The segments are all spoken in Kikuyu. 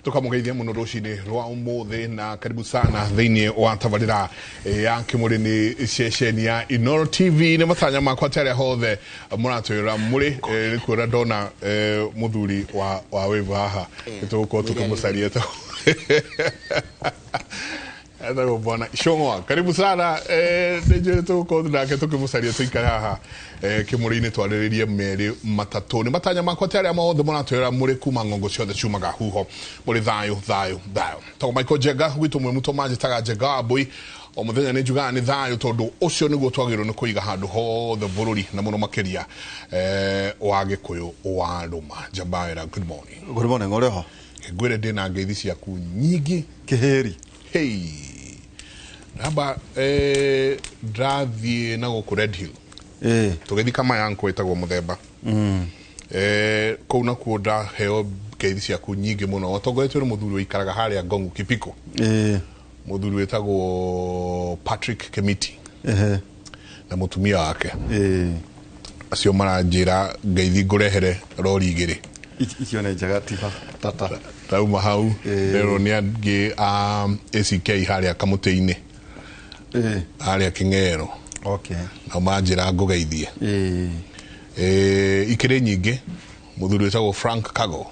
Tukamũgeithia mũno rũcinĩ rwa ũmũthĩ na karibu sana thĩinĩ wa tabarĩra ya Kĩmũrĩ nĩ ceceni ya Inoro TV. Nĩ matanya makwa atĩ arĩa hothe mũratwĩra mũrĩ nĩ kuona ndona mũthuri wa wĩvu haha, nĩ tũgũkorwo tũkĩmũcaria, etagwo Bwana Shong'oa. Karibu sana. Nĩ njũĩ tũgũkorwo nake tũkĩmũcaria, tũikare haha kĩmũrĩ-inĩ twarĩrĩrie merĩ matatũ. Nĩ matanya makwa atĩ arĩa mothe mũratwĩra mũrĩ kuma ng'ongo ciothe ciumaga huho mũrĩ thayũ, thayũ, thayũ. Tagwo Michael Njenga gwitũ mwĩ mũtũ manjĩtaga Njenga wa Mbũi. O mũthenya nĩ njugaga nĩ thayũ, tondũ ũcio nĩguo twagĩrĩirwo nĩ kũiga handũ hothe bũrũri na mũno makĩria wa Gĩkũyũ wa Rũma. Njamba wĩra, good morning. Good morning, ũrĩ ho? Ngwĩre ndĩna ngeithi ciaku nyingĩ. Kĩhĩri. Hey. Namba ndrathiĩ na gũkũ Red Hill, tũgĩthi kama yanko ĩtagwo mũthemba kũu nakuo ndaheo ngeithi ciaku nyingĩ mũno. Watongoretio nĩ mũthuri ũikaraga harĩa Ngongu Kipiko, mũthuri wĩtagwo Patrick Kemiti na mũtumia wake. Acio maranjĩra ngeithi ngũrehere rori igĩrĩ. Icio nĩ njega, tiba tata. Ndauma hau, rĩrwo nĩ angĩ a ACK harĩa kamũtĩ-inĩ, harĩa Kĩng'ero, nao manjĩra ngũgeithie. Ikĩrĩ nyingĩ. Mũthuri wĩtagwo Frank Kago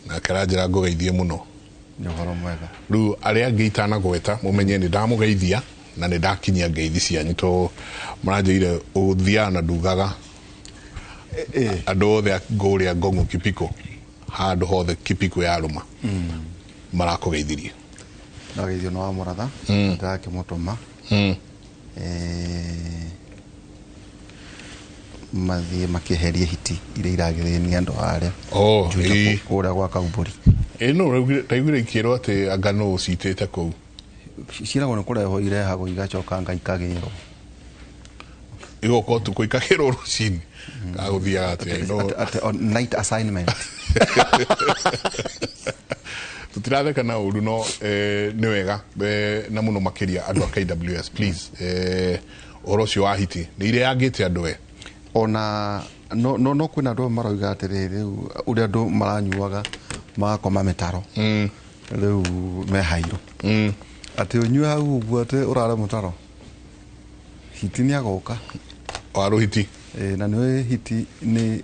nake aranjĩra ngũgeithie mũno. Nĩ ũhoro mwega. Rĩu arĩa angĩ itanagweta, mũmenye nĩ ndamũgeithia na nĩ ndakinyia ngeithi cianyu, to maranjĩire ũthiaga na ndugaga andũ othe a kũrĩa Ngongu Kipiko, handũ hothe Kipiko yarũma, marakũgeithirie. Ndageithio nĩ wa mũratha, ndĩrakĩmũtũma mathiĩ makĩeherie hiti iria iragĩthĩnia andũ harĩa Juja, kũrĩa gwa Kaumbũri. Ĩ no ndaiguire ikĩrwo atĩ anga no ũcitĩte kũu. Ciragwo nĩ kũrehwo, irehagwo igacoka nga ikagĩrwo. Igoka ũtukũ ikagĩrwo rũcinĩ, gagũthiaga atĩa no? Atĩ on night assignment. Tũtiratheka na ũru, no nĩ wega na mũno makĩria andũ a KWS, please, ũhoro ũcio wa hiti nĩ ireangĩte andũ we. Ona no kwĩna andũ amwe marauga atĩrĩrĩ, rĩu ũrĩa andũ maranyuaga magakoma mĩtaro, rĩu me hairũ atĩ ũnyue hau ũguo atĩ ũrare mũtaro, hiti nĩ agoka. Wa rũhiti. Ĩ, na nĩ hiti nĩ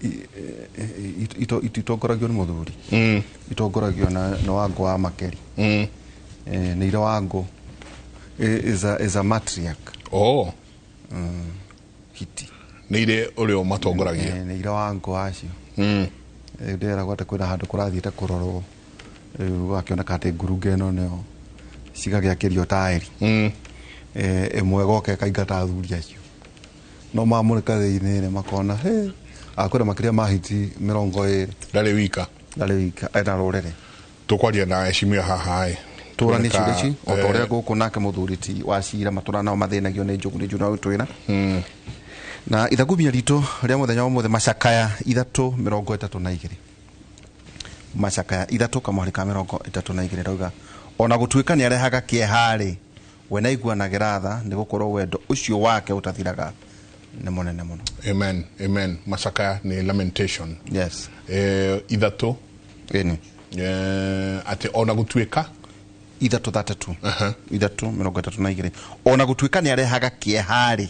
itongoragio nĩ mũthuri, itongoragio na nĩ Wangũ wa Makeri. Nĩ ire Wangũ is a matriarch. Hiti. Nĩ irĩ ũrĩa ũmatongoragia. Nĩ ire Wangũ acio. Ndĩragwo atĩ kwĩna handũ kũrathiĩte kũrorwo, rĩu gũgakĩoneka atĩ ngurunga ĩno nĩyo cigagĩakĩrio taĩri. Ĩmwe ĩgoka ĩkaingata athuri acio, no mamũrĩka thĩinĩ rĩ, makona he akwĩna makĩria ma hiti 20. Ndarĩ wika. Ndarĩ wika, ena rũrĩrĩ. Tũkwaria na heshimiwa haha ĩ. Tũranie ciũria ici o ta ũrĩa gũkũ nake mũthuri ti wa cira matũra nao mathĩnagio nĩ njogu, nĩ njũ no twĩra na ithagumia ritũ rĩa mũthenya wa ũmũthĩ, Macakaya 3:32, Macakaya 3 kamũhari ka 32 rauga, ona gũtuĩka nĩ arehaga kĩeha-rĩ, we nĩaiguanagĩra tha, nĩ gũkorwo wendo ũcio wake ũtathiraga nĩ mũnene mũno. Amen, amen. Macakaya nĩ lamentation. Yes. 3. Ĩni. Atĩ ona gũtuĩka 3:32. 3:32, ona gũtuĩka nĩ arehaga kĩeha-rĩ,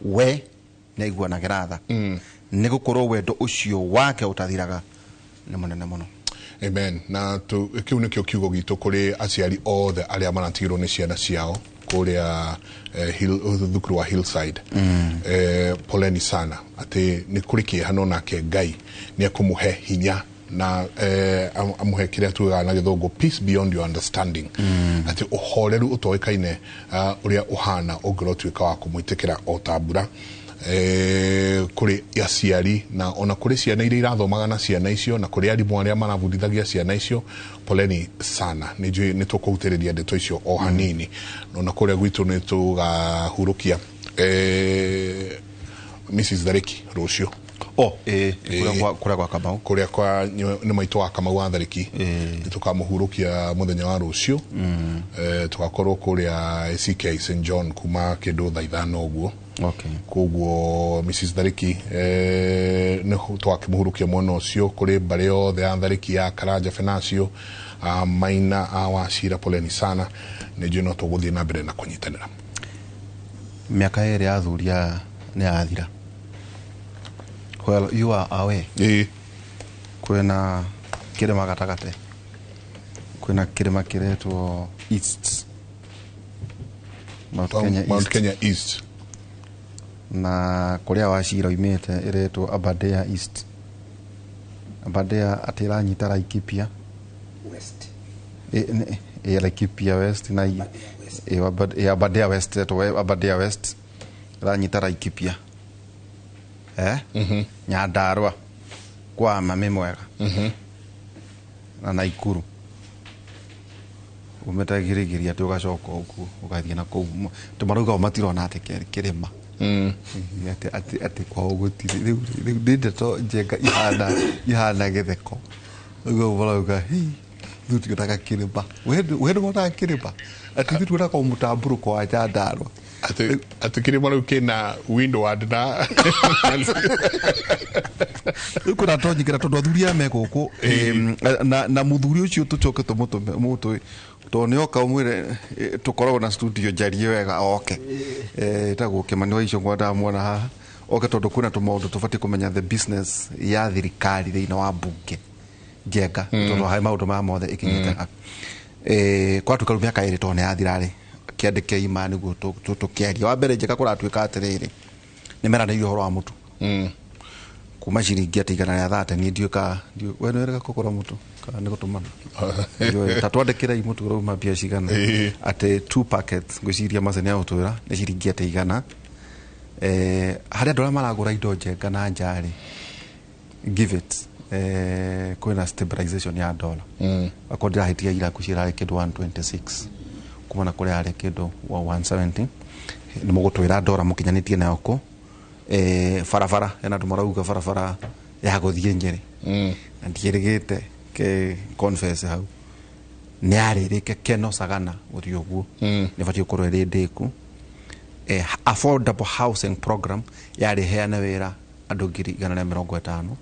we nĩ aiguanagĩra tha, nĩ gũkorwo wendo ũcio wake ũtathiraga nĩ mũnene mũno. Amen. Na kĩu nĩkĩo kiugo gitũ kũrĩ aciari othe arĩa maratigĩrwo nĩ ciana ciao kũrĩa thukuru wa Hillside. Poleni sana, atĩ nĩ kũrĩ kĩeha, no nake Ngai nĩ ekũmũhe hinya na amũhe kĩrĩa tugaga na gĩthũngũ peace beyond your understanding, atĩ ũhoreru ũtoĩkaine ũrĩa ũhana ũngĩrotuĩka wa kũmwĩtĩkĩra o ta mbura kũrĩ aciari na ona kũrĩ ciana iria irathomaga na ciana icio na kũrĩ arimũ arĩa marabundithagia ciana icio. Poleni sana. Nĩ njũĩ nĩ tũkũhutĩrĩria ndeto icio o hanini, no na kũrĩa gwitũ nĩ tũgahurũkia Mrs Tharĩki rũciũ. O ĩ kũrĩa gwa Kamau. Kũrĩa kwa nĩ maitũ wa Kamau wa Tharĩki, nĩ tũkamũhurũkia mũthenya wa rũciũ. Tũgakorwo kũrĩa ACK St John kuma kĩndũ thaa 5 ũguo. Okay. Koguo Mrs Thariki nĩ twakĩmũhurukia mwena ũcio kũrĩ mbarĩ yothe ya Thariki ya Karanja Fenacio, Maina a Wachira, poleni sana. Nĩ njũĩ no tũgũthiĩ na mbere na kũnyitanĩra. Mĩaka 2 ya athuri aya nĩ yathira. Well, you are away. Ĩĩ. Kwĩna kĩrĩma gatagatĩ, kwĩna kĩrĩma kĩretwo East Mount Kenya. Mount East. Kenya East. Na kũrĩa Wachira oimĩte ĩretwo Aberdare East. Aberdare atĩ ĩranyita Laikipia West. Laikipia West na Aberdare West, ĩretwo Aberdare West, ĩranyita Laikipia, Nyandarua kwa mami mwega na Naikuru umĩte Girigiri atĩ ũgacoka ũguo ũgathiĩ na kũu tũ marauga o matirona atĩ kĩrĩma atĩ kwao gũtirĩ. Rĩu nĩ ndeto njenga ihana gĩtheko ũguo marauga hi ithuĩ tionaga kĩrĩma, we ndũwonaga kĩrĩma, atĩ ithuĩ tuonaga o mũtambũrũko wa Nyandarua. Atĩ kĩrĩma rĩu kĩna windward na Rĩu kwĩna tonyingĩra tondũ athuri aya me gũkũ, na mũthuri ũcio tũcoke tũmũtũme mũtũ tondũ nĩ oka ũmwĩre, tũkoragwo na studio njarie wega oke, ĩtagwo Kĩmani wa Icũng'wa, ndamwona haha oke tondũ kwĩna tũmaũndũ tũbatiĩ kũmenya the business ya thirikari thĩinĩ wa mbunge njenga tondũ harĩ maũndũ maya mothe ĩkinyĩte ha. Kwatuĩka rĩu mĩaka 2 tondũ nĩ yathira rĩ, kĩandĩke ima nĩguo tũkĩaria. Wa mbere njenga kũratuĩka atĩrĩrĩ, nĩ meranĩirie ũhoro wa mũtu kuma ciringi atĩ 130. Niĩ ndiũĩ ka we nĩ wĩrĩga kũgũra mũtu kana nĩ gũtũmana? Ndiũĩ. Ta twandĩkĩrei mũtu ũrauma mbia cigana? Atĩ 2 packets ngwĩciria mace nĩ agũtwĩra nĩ ciringi atĩ 100. Harĩ andũ arĩa maragũra indo njenga na nja rĩ, give it, kwĩna stabilization ya dollar. Akorwo ndĩrahĩtia ira ngwĩciria ĩrarĩ kĩndũ 126 kuma na kũrĩa yarĩ kĩndũ 170. Nĩ mũgũtwĩra dollar mũkinyanĩtie nayo kũ. Barabara hena andũ marauga barabara ya gũthiĩ Nyĩrĩ na ndiĩrĩgĩte ke confess hau nĩ yarĩrĩke Keno Sagana gũthiĩ ũguo nĩ batiĩ gũkorwo ĩrĩ ndĩku. Affordable housing program yarĩ heane wĩra andũ 150,000.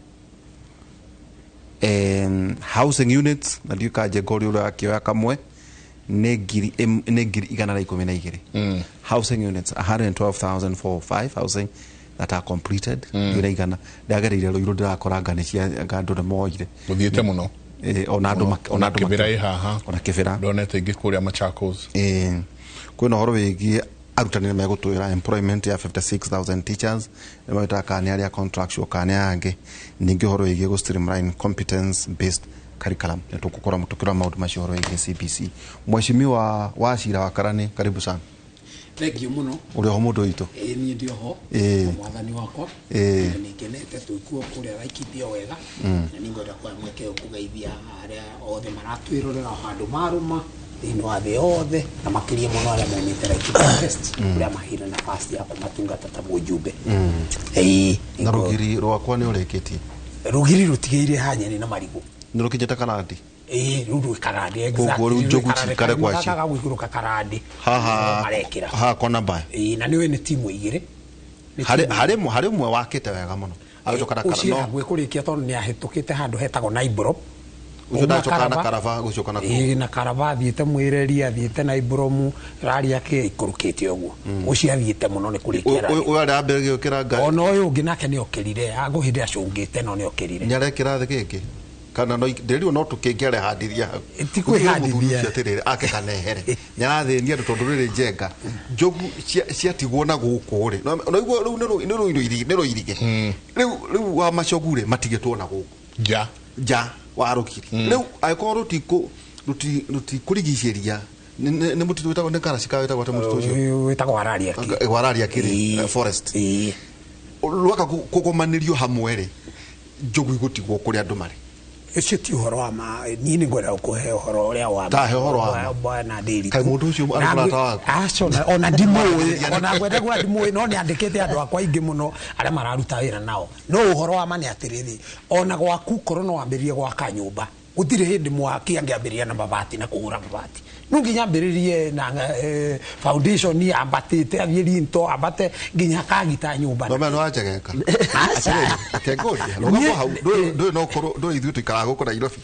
Housing units na ndiũĩ ka njenga ũrĩa ũrakĩoya kamwe nĩ 112,000. Housing units 112,045 housing that are completed. Ndiũĩ igana ndagereire Rũirũ ndĩrakora nĩ cia andũ nĩ moire. Gũthiĩte mũno. Ona andũ ona andũ Kĩbĩra ĩ haha. Ona Kĩbĩra. Ndonete ingĩ kũrĩa Machakos. Kwĩna ũhoro wĩgiĩ arutani nĩ megũtwĩra employment ya 56,000 teachers nĩ magĩtaga kana nĩ arĩa contractual kana nĩ angĩ. Ningĩ ũhoro wĩgiĩ gũ streamline competence based curriculum nĩ tũgũkorwo tũkĩrora maũndũ macio ũhoro wĩgiĩ CBC. Mheshimiwa Wachira wa Karani, karibu sana. Thank you mũno. Ũrĩ oho mũndũ witũ? Ĩĩ niĩ ndĩ oho. Mwathani wakwa. Na nĩngenete twĩkuo kũrĩa Laikipia wega. Na nĩngwenda kuoya mweke ũyũ kũgeithia arĩa othe maratwĩrorera o handũ marũma thĩinĩ wa thĩ yothe na makĩria mũno arĩa maumĩte Laikipia West kũrĩa maheire nafasi ya kũmatungata ta mũjumbe. Ĩĩ. Na rũgiri rwakwa nĩ ũrĩkĩtie? Rũgiri rũtigĩire ha nyeni na marigũ. Nĩ rũkinyĩte Karandi? Ĩĩ rĩu rwĩ Karandi. Koguo rĩu njogu cikare Exactly. gwacio. Gaka gũikũrũka Karandi. Haha marekĩra. Haha kona mbaya. Ĩĩ na nĩũĩ nĩ timu igĩrĩ. Nĩ Harĩ timu harĩ harĩ ũmwe wakĩte wega mũno agĩcoka na ũcio no hakuhĩ kũrĩkia tondũ nĩ ahĩtũkĩte handũ hetagwo Naibro. Ũcio ndacoka na Karaba gũcoka na kũu. Ĩĩ na Karaba athiĩte Mwĩreri athiĩte Naibromu rari yake ĩikũrũkĩte ũguo. Ũcio athiĩte mũno nĩ kũrĩkia. Ũyũ arĩa ambere gĩũkĩra ngari. Ona ũyũ ũngĩ nake nĩ okĩrire agũhĩndĩ acũngĩte no nĩ okĩrire. Nĩ arekĩra thĩ kĩngĩ kana no ndĩrirwo no tũkĩngĩ arehandithia hau. Ti kwĩhandithia. Ũcio atĩrĩrĩ ake kanehere nĩ arathĩnia andũ tondũ rĩrĩ njenga njogu ciatigwo na gũkũ rĩ no igua rĩu nĩ rũirige rĩu wa macogu rĩ matigĩtwo na gũkũ nja nja wa rũgiri rĩu angĩkorwo rũtikũrigicĩria nĩ mũtitũ wĩtagwo nĩ karacika wĩtagwo atĩa mũtitũ ũcio wĩtagwo Wararia kĩ Wararia kĩrĩ forest rwaka kũgomanĩrio hamwe rĩ njogu igũtigwo kũrĩa andũ marĩ. Ũcio ti ũhoro wa ma niĩ nĩ ngwenda gũkũhe ũhoro ũrĩa wa Ta he ũhoro wa ma. Bwana Ndiritu. Kaĩ mũndũ ũcio arĩ mũrata waku? Aca ona ndimũĩ ona ngwenda kuga ndimũĩ no nĩ andĩkĩte andũ akwa aingĩ mũno arĩa mararuta wĩra nao. No ũhoro wa ma nĩ atĩrĩrĩ ona gwaku korwo no wambĩrĩrie gwaka nyũmba Gũtirĩ hĩndĩ mwaki angĩambĩrĩria na mabati na kũgũra mabati. No nginya ambĩrĩrie na foundation yambatĩte, athiĩ rinto ambate nginya akagita nyũmba. No mena wanjegeka. Atirĩrĩ, kengũria rũgamo hau, ndũĩ no ũkorwo ndũĩ ithuĩ tũikaraga gũkũ Nairobi.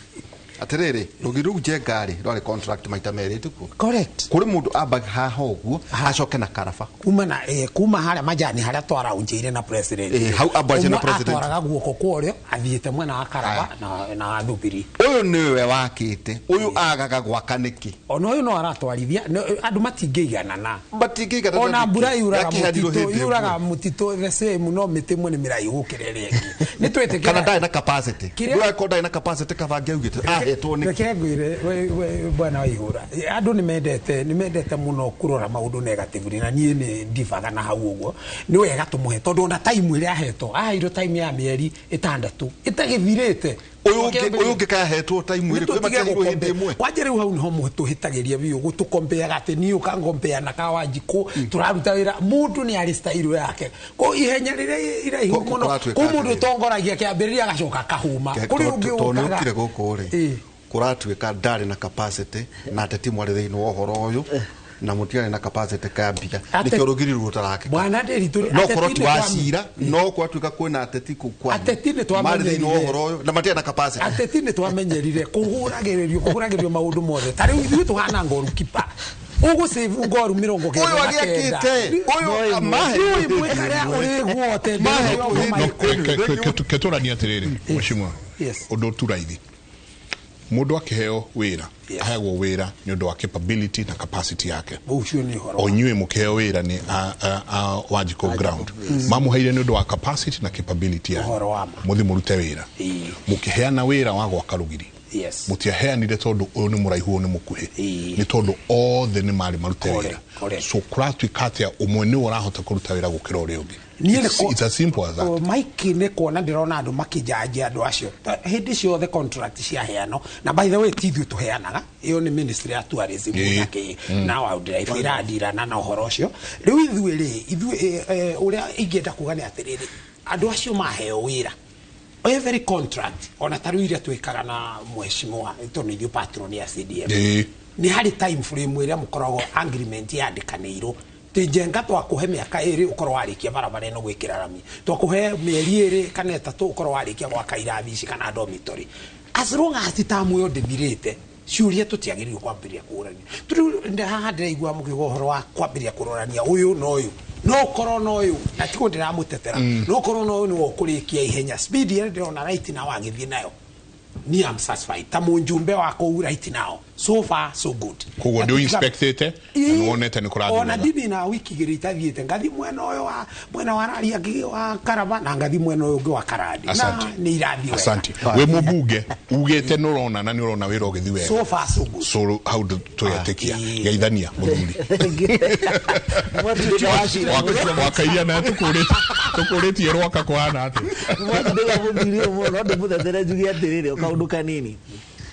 Atirĩrĩ, rũgiri rũu Njenga rĩ, rwarĩ contract maita merĩ tuku. Correct. Kũrĩ mũndũ ambaga haha ũguo, acoke na karaba. Kuma na kuma harĩa majani harĩa twaraunjĩire na president. Hau ambaje na president. Atwaraga guoko kwa ũrĩo athiĩte mwena wa karaba na thubiri. Ũyũ nĩwe wakĩte, ũyũ agaga gwaka nĩkĩ? Ona ũyũ no aratwarithia, andũ matingĩiganana. Matingĩiganana. Ona mbura yuraga mũtitũ, yuraga mũtitũ the same, no mĩtĩ ĩmwe nĩ mĩraihu gũkĩra ĩrĩa ĩngĩ. Nĩ twĩtĩkĩra. Kana ndarĩ na capacity. Mbura ĩkorwo ndarĩ na capacity kaba angĩaugĩte ahetwo nĩkĩ? Reke ngwĩre bwana Waihũra, andũ nĩ mendete mũno kũrora maũndũ negatively, na niĩ nĩ ndibaga na hau ũguo. Nĩ wega tũmũhe tondũ ona time ĩrĩa ahetwo, aheirwo time ya mĩeri 6 ĩtagĩthirĩte. Ũyũ ũngĩ kahetwo time ĩrĩkũ? Matiaheirwo hĩndĩ ĩmwe. Kwanja rĩu hau nĩho tũhĩtagĩria biũ, gũtũkombeaga atĩ niĩ ũkangombea na Kawanjikũ, tũraruta wĩra, mũndũ nĩ arĩ style yake. Ko ihenya rĩrĩa iraihu mũno, kũ mũndũ ũtongoragia kĩambĩrĩria agacoka akahũma. Kũrĩ ũngĩ ũkaga. Tondũ nĩũkire gũkũ rĩ, kũratuĩka ndarĩ na capacity na ateti mwarĩ thĩinĩ wa ũhoro ũyũ, na mũtiarĩ na capacity kambia, nĩkĩo rũgiri rũtarakĩka. Bwana Ndiritu, no korwo ti wa cira, no kwatuĩka kwĩna ateti kũu kwanyu. Ateti nĩ marĩ thĩinĩ wa ũhoro ũyũ na matiarĩ na capacity. Ateti nĩ twamenyerire kũhũragĩrĩrio maũndũ mothe. Ta rĩu ithuĩ tũhana goalkeeper. Ũgũsave ngoru 99. Ũyũ mahe ĩmwe karĩa ũrĩgwote. Ketũrania atĩrĩrĩ, mheshimiwa, ũndũ tu raithi. Mũndũ akĩheo wĩra, aheagwo wĩra nĩ ũndũ wa capability na capacity yake. Ũcio nĩ ũhoro. O inyuĩ mũkĩheo wĩra nĩ Wanjikũ ground. Mamũheire nĩ ũndũ wa capacity na capability yake. Ũhoro wa ma. Mũthiĩ mũrute wĩra. Mũkĩheana wĩra wa gwaka rũgiri. Mũtiaheanire tondũ ũyũ nĩ mũraihu, ũyũ nĩ mũkuhĩ. Nĩ tondũ othe nĩ marĩ marute wĩra. So kũratuĩka atĩa ũmwe nĩwe ũrahota kũruta wĩra gũkĩra ũrĩa ũngĩ. It's as simple as that. Mike nĩ kuona ndĩrona andũ makĩnjanjia andũ acio hĩndĩ ciothe contract ciaheanwo, na by the way ti ithuĩ tũheanaga, ĩyo nĩ ministry ya tourism na kĩ na wildlife ĩrandirana na ũhoro ũcio. Rĩu ithuĩ rĩ, ithuĩ ũrĩa ingĩenda kuga nĩ atĩrĩrĩ, andũ acio maheo wĩra every contract, ona ta rĩu iria twĩkaga na mheshimiwa tondũ ithuĩ patron ya CDF, nĩ harĩ time frame ĩrĩa mũkoragwo agreement yandĩkanĩirwo. Njenga twakũhe mĩaka 2 ũkorwo warĩkia barabara ĩno gwĩkĩra rami, twakũhe mĩeri 2 kana 3 ũkorwo warĩkia gwaka irathi ici kana dormitory. As long as tamu ĩyo ndĩthirĩte, ciũria tũtiagĩrĩirwo kwambĩrĩria kũrania. Tondũ haha ndĩraigua mũkiuga ũhoro wa kwambĩrĩria kũrorania ũyũ na ũyũ, no ũkorwo na ũyũ, na tiguo ndĩramũtetera, no ũkorwo na ũyũ nĩwe ũkũrĩkia ihenya. Speed ĩrĩa ndĩrona right now agĩthiĩ nayo, ni am satisfied. Ta mũnjumbe wa kũu right now, so far so good. Koguo ndĩ inspectĩte na nĩwonete nĩ kũrathiĩ wega. Ona ndini na wiki igĩrĩ itathiĩte, ngathi mwena ũyũ wa mwena wa Raria wa Karaba na ngathi mwena ũyũ ũngĩ wa Karandi. Na nĩ irathiĩ wega. Asante. Wĩ mũmbunge ugĩte nĩ ũrona na nĩ ũrona wĩra ũgĩthiĩ wega. So far so good. So hau twetĩkia. Geithania mũthuri. Wakairia na tũkũrĩtie rwaka kũhana atĩa. Mwatindĩka mũthuri ũyũ mũno, no ndĩmũtetere njuge atĩrĩrĩ, o kaũndũ kanini.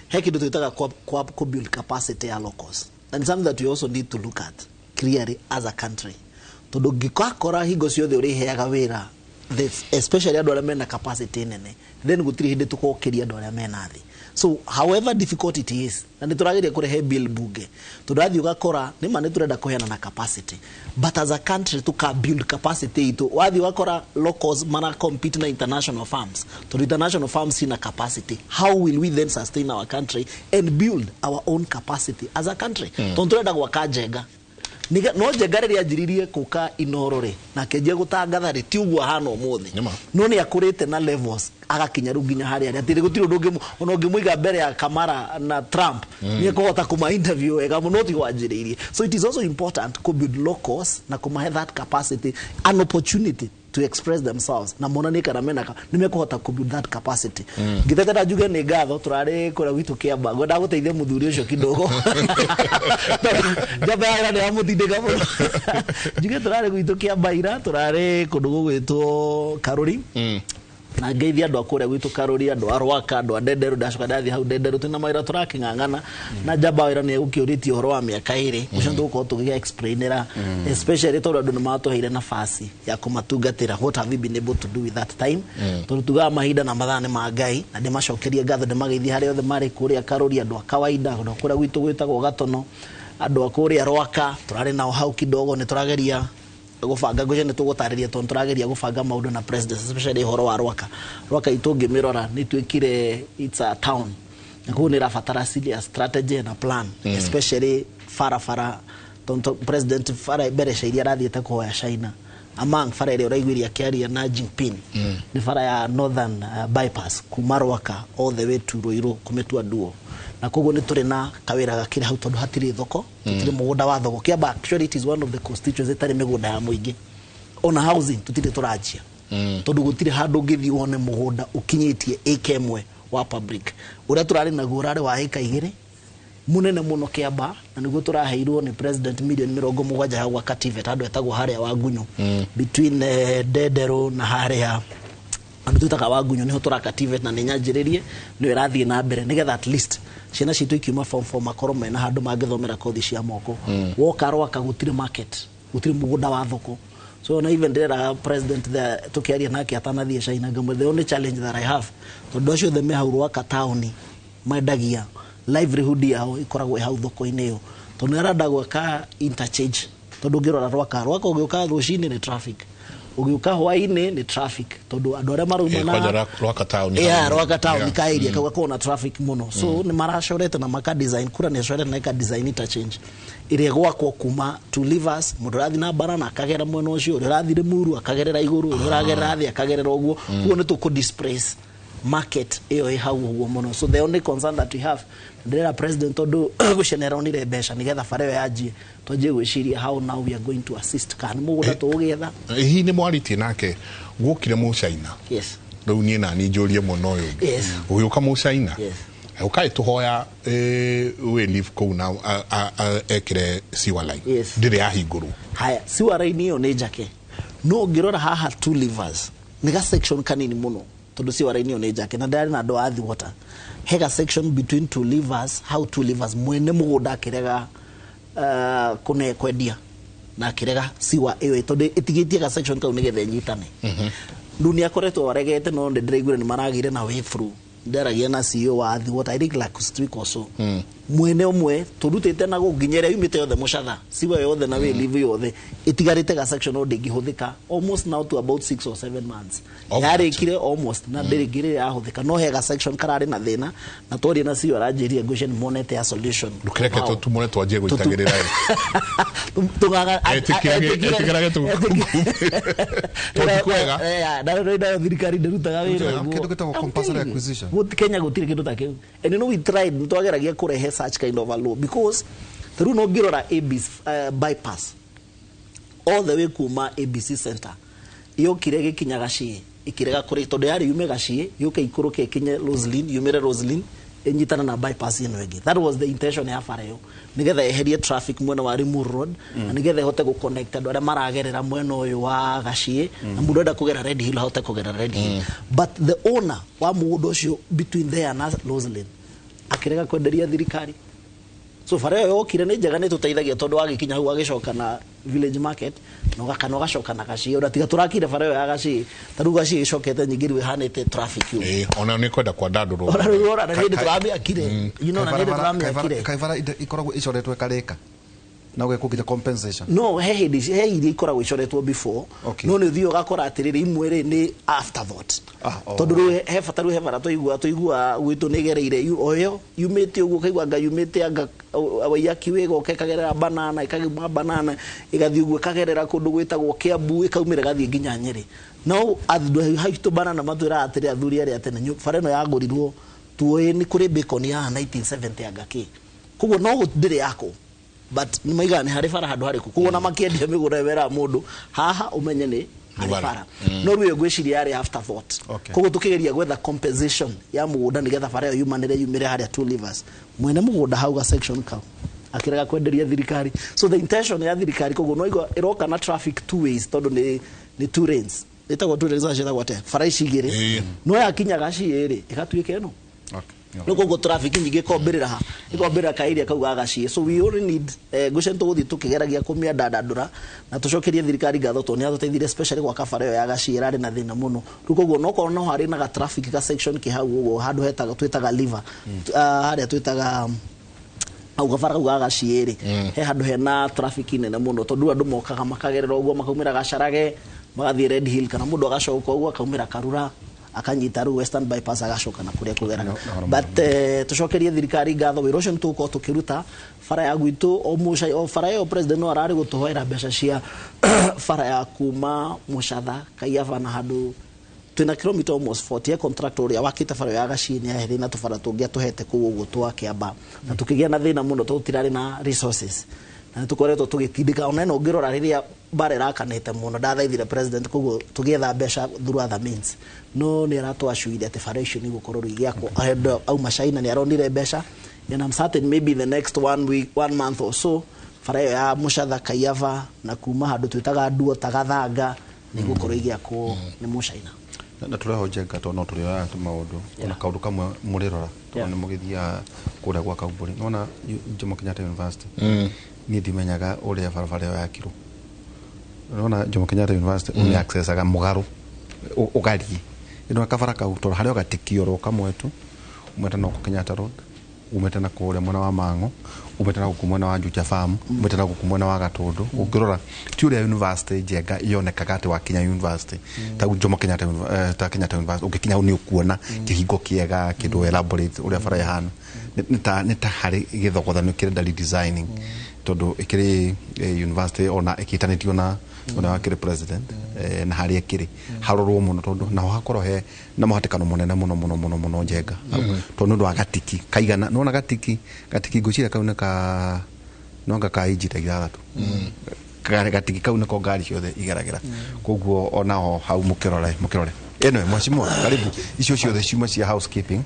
He kĩndũ twĩtaga kwa build capacity ya locals. And something that we also need to look at clearly as a country. Tondũ ngĩkakora hingo ciothe ũrĩheaga wĩra, especially andũ arĩa mena capacity nene, then gũtirĩ hĩndĩ tũgokĩria andũ arĩa mena thĩ. So however difficult it is, na nĩ tũrageria kũrehe bill bunge, tondũ athiĩ ũgakora nĩma nĩ tũrenda kũheana na capacity, but as a country tũka build capacity itũ. Wathiĩ ũgakora locals mara compete na international firms, tondũ international firms ina capacity. How will we then sustain our country and build our own capacity as a country? Tondũ tũrenda gwaka Njenga. No Njenga rĩrĩa anjĩrĩirie kũka Inooro rĩ, na akĩanjia gũtangatha rĩ, ti ũguo ahana ũmũthĩ. No nĩ akũrĩte na levels agakinya rĩu nginya harĩa arĩ. Atĩ gũtirĩ ũndũ ũngĩ, ona ũngĩmũiga mbere ya Kamara na Trump, nĩ ekũhota kũma interview wega mũno, ti wanjĩrĩirie. So it is also important to build locals na kũmahe that capacity, an opportunity to express themselves, na monanie kana mena nĩ mekũhota kũ build that capacity. Ngĩtetera njuge nĩ ngatho, tũrarĩ kũrĩa gwitũ Kĩamba, ngwendaga gũteithia mũthuri ũcio kidogo. Njamba ya nĩ yamũtindĩka mũno. Njuge tũrarĩ gwitũ Kĩamba ira, tũrarĩ kũndũ gũgwĩtwo Karũri. Na ngeithia andũ a kũrĩa gwitũ Karũri, andũ a Rwaka, andũ a Ndenderu. Ndacoka ndathiĩ hau Ndenderu twĩna mawĩra tũrakĩng'ang'ana na njamba wĩra nĩ egũkĩũrĩtie ũhoro wa mĩaka 2 ũcio tũgũkorwo tũgĩ explainĩra, especially tondũ andũ nĩ matũheire nafasi ya kũmatungatĩra. What have we been able to do with that time? Tondũ tugaga mahinda na mathaa nĩ ma Ngai, na ndĩmacokerie ngatho, ndĩmageithie harĩa othe marĩ kũrĩa Karũri, andũ a kawaida, andũ a kũrĩa gwitũ gwĩtagwo Gatono, andũ a kũrĩa Rwaka tũrarĩ nao hau kidogo. Nĩ tũrageria gũbanga ngũcio, nĩ tũgũtarĩria tondũ tũrageria gũbanga maũndũ na president, especially ũhoro wa Rwaka. Rwaka itũ ũngĩmĩrora nĩ ituĩkire, it's a town, na koguo nĩ ĩrabatara serious strategy na plan, especially barabara, tondũ president bara mbereca iria arathiĩte kũhoya China, among bara ĩrĩa ũraiguire akĩaria na Jinping, nĩ bara ya Northern Bypass kuma Rwaka all the way to Ruiru, kũmĩtua duo. Na koguo nĩ tũrĩ na kawĩra gakĩrĩ hau tondũ hatirĩ thoko, tũtirĩ mũgũnda wa thoko. Kiamba actually it is one of the constituencies ĩtarĩ mĩgũnda ya mũingĩ. Ona housing tũtirĩ tũranjia tondũ gũtirĩ handũ ũngĩthiĩ wone mũgũnda ũkinyĩtie ĩka 1 wa public. Ũrĩa tũrarĩ naguo ũrarĩ wa ĩka 2 munene mũno Kiamba, na nĩguo tũraheirwo nĩ president milioni 70 ya gwaka TVET handũ etagwo harĩa Wangunyu, between Ndenderũ na harĩa andũ twĩtaga Wangunyu, nĩho tũraka TVET, na nĩ nyanjĩrĩrie, nĩyo ĩrathiĩ na mbere nĩgetha at least ciana citũ ikiuma form 4 makorwo mena handũ mangĩthomera kothi cia moko. Woka Rwaka gũtirĩ market, gũtirĩ mũgũnda wa thoko. So na even ndĩreraga president there tũkĩaria nake atanathiĩ China, ngamwĩra the only challenge that I have, tondũ acio othe me hau Rwaka taũni mendagia, livelihood yao ĩkoragwo ĩ hau thoko-inĩ ĩyo, tondũ nĩ arenda gwaka interchange. Tondũ ũngĩrora Rwaka ũgĩũka rũcinĩ nĩ traffic, ũgĩũka hwaĩ-inĩ nĩ traffic, tondũ andũ arĩa marauma na kwanja Rwaka town. Yeah, Rwaka town ka area kau gakoragwo na traffic mũno. So nĩ maracorete na maka design kura, nĩ acorete na ika design interchange ĩrĩa ĩgwakwo kuma Two Rivers, mũndũ ũrathiĩ na bara na akagera mwena ũcio, ũrĩa ũrathiĩ Limuru akagerera igũrũ, ũrĩa ũragerera thĩ akagerera ũguo. Koguo nĩ tũkũ displace market ĩyo ĩ hau ũguo mũno. So the only concern that we have, ndĩrera president, tondũ gũcenera onire mbeca nĩgetha bara ĩyo yanjie, twanjie gwĩciria how now we are going to assist, kana nĩ mũgũnda tũgũgĩetha. Hihi nĩ mwarĩtie nake guokire mũcaina? Yes. Rĩu niĩ nani njũrie mũno ũyũ ũngĩ. Yes. Ũgĩũka mũcaina, Yes. ũkaĩ tũhoya wĩ leave kũu na ekĩre sewer line? Yes. Ndĩrĩ yahingũrwo. Haya, sewer line ĩyo nĩ njake, no ũngĩrora haha Two Rivers nĩ ga section kanini mũno, tondũ sewer line ĩyo nĩ njake na ndarĩ na andũ a Athi Water. He ga section between Two Rivers, how Two Rivers mwene mũgũnda akĩrega kũne kwendia na akĩrega sewer ĩyo tondũ ĩtigĩtie ga section kau nĩgetha ĩnyitane. Rĩu nĩ akoretwo aregete, no nĩ ndĩraiguire nĩ maragĩire na way through. Ndaragia na CEO wa Athi Water, I think last week or so. Mwene ũmwe tũrutĩte na gũnginya ĩrĩa yumĩte yothe mũcatha siwa yothe na wĩlivu yothe, ĩtigarĩte ga section no ndĩngĩhũthĩka almost now to about 6 or 7 months. Of Yarĩkire almost na ndĩrĩ ngĩrĩ yahũthĩka, no he ga section kararĩ na thĩna, na twaria na CEO aranjĩrire ngwĩciria nĩ monete ya solution. Ndũkĩreke Wow. tũtumũre twanjie gũitagĩrĩra. Tũgaga Etĩkĩrage Tondũ ti kwega. Nayo thirikari ndĩrutaga wĩra Gũtirĩ ũguo. kĩndũ gĩtagwo I'm compulsory telling you. acquisition. Kenya gũtirĩ kĩndũ ta kĩu, and you know we tried, nĩ twageragia kũrehe such kind of a law, because tarĩu no ngĩrora ABC bypass all the way kuma ABC Center yokire gĩkinya Gaciĩ, ĩkĩrega kũrĩ tondũ yarĩ yume Gaciĩ yũke ikũrũke ĩkinye Roslyn, yumĩre Roslyn ĩnyitane na bypass ĩno ĩngĩ. That was the intention ya bara ĩyo, nĩgetha eherie traffic mwena wa Limuru Road na nĩgetha ĩhote gũconnect andũ arĩa maragerera mwena ũyũ wa Gaciĩ, na mũndũ enda kũgera Red Hill ahote kũgera Red Hill. But the owner wa mũgũnda ũcio between there na Roslyn akĩrega kwenderia thirikari. So bara ĩyo yokire nĩ njega, nĩ tũteithagia tondũ wagĩkinya hau agĩcoka na Village Market na ũgakana ũgacoka na Gaciĩ, ona tiga tũrakire bara ĩyo ya Gaciĩ, ta rĩu Gaciĩ ĩcokete nyingĩ rĩu ĩhanĩte traffic ũguo. Ona nĩ kwenda kwandandũrwo. Ona rĩu ona nĩ hĩndĩ tũramĩakire, you know, na nĩ hĩndĩ tũramĩakire. Kaĩ bara ikoragwo icoretwo ĩkarĩka na ũgekwo nginya compensation? No he hĩndĩ he iria ikoragwo icoretwo before. No nĩ ũthiĩ ũgakora atĩrĩrĩ, imwe rĩ nĩ afterthought. Tondũ rĩu he bata, rĩu he bara tũigua gwitũ nĩ ĩgereire o ĩyo yumĩte ũguo, ũkaigua anga yumĩte anga Waiyaki wĩgoka ĩkagerera Banana, ĩkauma Banana ĩgathiĩ ũguo ĩkagerera kũndũ gwĩtagwo Kiambu, ĩkaumĩra ĩgathiĩ nginya Nyĩrĩ. No andũ haitũ Banana matwĩraga atĩrĩ, athuri arĩa tene, bara ĩno yagũrirwo tuoĩ nĩ kũrĩ bacon ya 1970 anga kĩ, koguo no ndĩrĩ yakwo, but nĩ maigaga nĩ harĩ bara handũ harĩkũ. Koguo na makĩendia mĩgũnda ĩyo meraga mũndũ haha ũmenye nĩ harĩ bara. bara. No rĩu ĩyo ngwĩciria yarĩ afterthought. Koguo tũkĩgeria gwetha compensation ya mũgũnda nĩgetha bara ĩyo yumanĩre yumĩre harĩa Two Rivers, mwene mũgũnda hau ga section kau akĩrega kwenderia thirikari. So the intention ya thirikari koguo no igua ĩroka na traffic two ways, tondũ nĩ two lanes. Ĩtagwo two lanes ciĩtagwo atĩa, bara ici igĩrĩ no yakinya Gaciĩ rĩ ĩgatuĩka ĩno. No koguo traffic nyingĩ ĩkombĩrĩra ha, ĩkombĩrĩra ka area kau ga Gaciĩ. So we only need ngwĩciria nĩtũgũthiĩ tũkĩgeragia kũmĩandandandũra na tũcokerie thirikari ngatho tondũ nĩ yatũteithirie, especially gwaka bara ĩyo ya Gaciĩ ĩrarĩ na thĩna mũno. Rĩu koguo nokorwo no harĩ na ga traffic ga section kĩ hau ũguo handũ hetagwo twĩtaga liver, harĩa twĩtaga hau gabara kau ga Gaciĩ rĩ, he handũ hena traffic nene mũno tondũ andũ mokaga makagerera ũguo makaumĩra Gacarage magathiĩ Red Hill, kana mũndũ agacoka ũguo akaumĩra Karura akanyita rĩu Western Bypass agacoka na kũrĩa kũgeraga. But tũcokerie thirikari ngatho, wĩra ũcio nĩtũgũkorwo tũkĩruta bara ya gwitũ o mũca o bara ĩyo. President no ararĩ gũtũhoera mbeca cia bara ya kuma Mũcatha Kaiyaba na handũ twĩna kilomita almost 40 ya contractor ũrĩa wakĩte bara ya Gaciĩ nĩ aheire na tũbara tũngĩ atũhete kũu ũguo twa Kĩambaa, na tũkĩgĩa na thĩna mũno tondũ tũtirarĩ na resources na nĩ tũkoretwo tũgĩtindĩka. Ona ĩno ũngĩrora rĩrĩa bara ĩrakanĩte mũno, ndathaithire president koguo tũgĩetha mbeca through other means, no nĩ aratwacuire atĩ bara icio nĩ igũkorwo rĩu igĩakwo. Ahead auma China nĩ aronire mbeca, and I'm certain maybe the next one week, one month or so, bara ĩyo ya Mũcatha Kaiyaba na kuma handũ twĩtaga Nduo Tagathanga nĩ igũkorwo igĩakwo nĩ Mũcaina. Na tũreho njenga tondũ no tũrĩoyaga tu maũndũ ona kaũndũ kamwe mũrĩrora tondũ nĩ mũgĩthiaga kũrĩa gwa Kaumbũri nona Jomo Kenyatta University. Niĩ ndimenyaga ũrĩa barabara ĩyo yakirwo. Nona Jomo Kenyatta University ũmĩ accessaga mũgarũ ũgariĩ ĩno kabara kau tondũ harĩ o gatikio kamwe tu umĩte na gũkũ Kenyatta Road, umĩte na kũrĩa mwena wa Mang'o, umĩte na gũkũ mwena wa Juja Farm, umĩte na gũkũ mwena wa Gatũndũ. Ũngĩrora ti ũrĩa university njenga yonekaga atĩ wakinya university ta Jomo Kenyatta, ta Kenyatta University, ũngĩkinya hau nĩ ũkuona kĩhingo kĩega, kĩndũ elaborate ũrĩa bara ĩhana. Nĩ ta harĩ gĩthogothanio kĩrenda redesigning tondũ ĩkĩrĩ university ona ĩkĩtanĩtio na ũrĩa wakĩrĩ president, na harĩa ĩkĩrĩ harorwo mũno tondũ naho hakorwo he na mũhatĩkano mũnene mũno mũno mũno mũno njenga tondũ nĩ ũndũ wa gatiki kaigana nona gatiki ngwĩciria kau nĩ ka nonga ka inji ta 6. Gatiki kau nĩko ngari ciothe igeragĩra, koguo onaho hau mũkĩrore ĩno. Mheshimiwa, karibu. Icio ciothe ciuma cia housekeeping.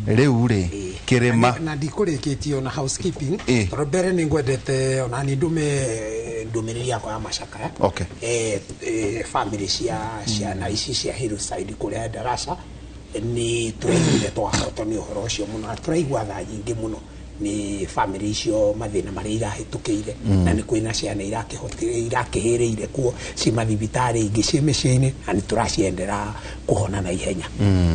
Rĩu rĩ kĩrĩma Na ndikũrĩkĩtie ona housekeeping tondũ mbere nĩ ngwendete ona nĩ ndũme ndũmĩrĩri yakwa ya macakaya family cia ciana ici cia Hillside kũrĩa Darasa. Nĩ tũraiguire twahotwo nĩ ũhoro ũcio mũno na tũraigua tha nyingĩ mũno nĩ family icio, mathĩna marĩa irahĩtũkĩire, na nĩ kwĩna ciana irakĩhĩrĩire kuo ci mathibitarĩ, ingĩ ciĩ mĩciĩ-inĩ, na nĩ tũraciendera kũhona na ihenya.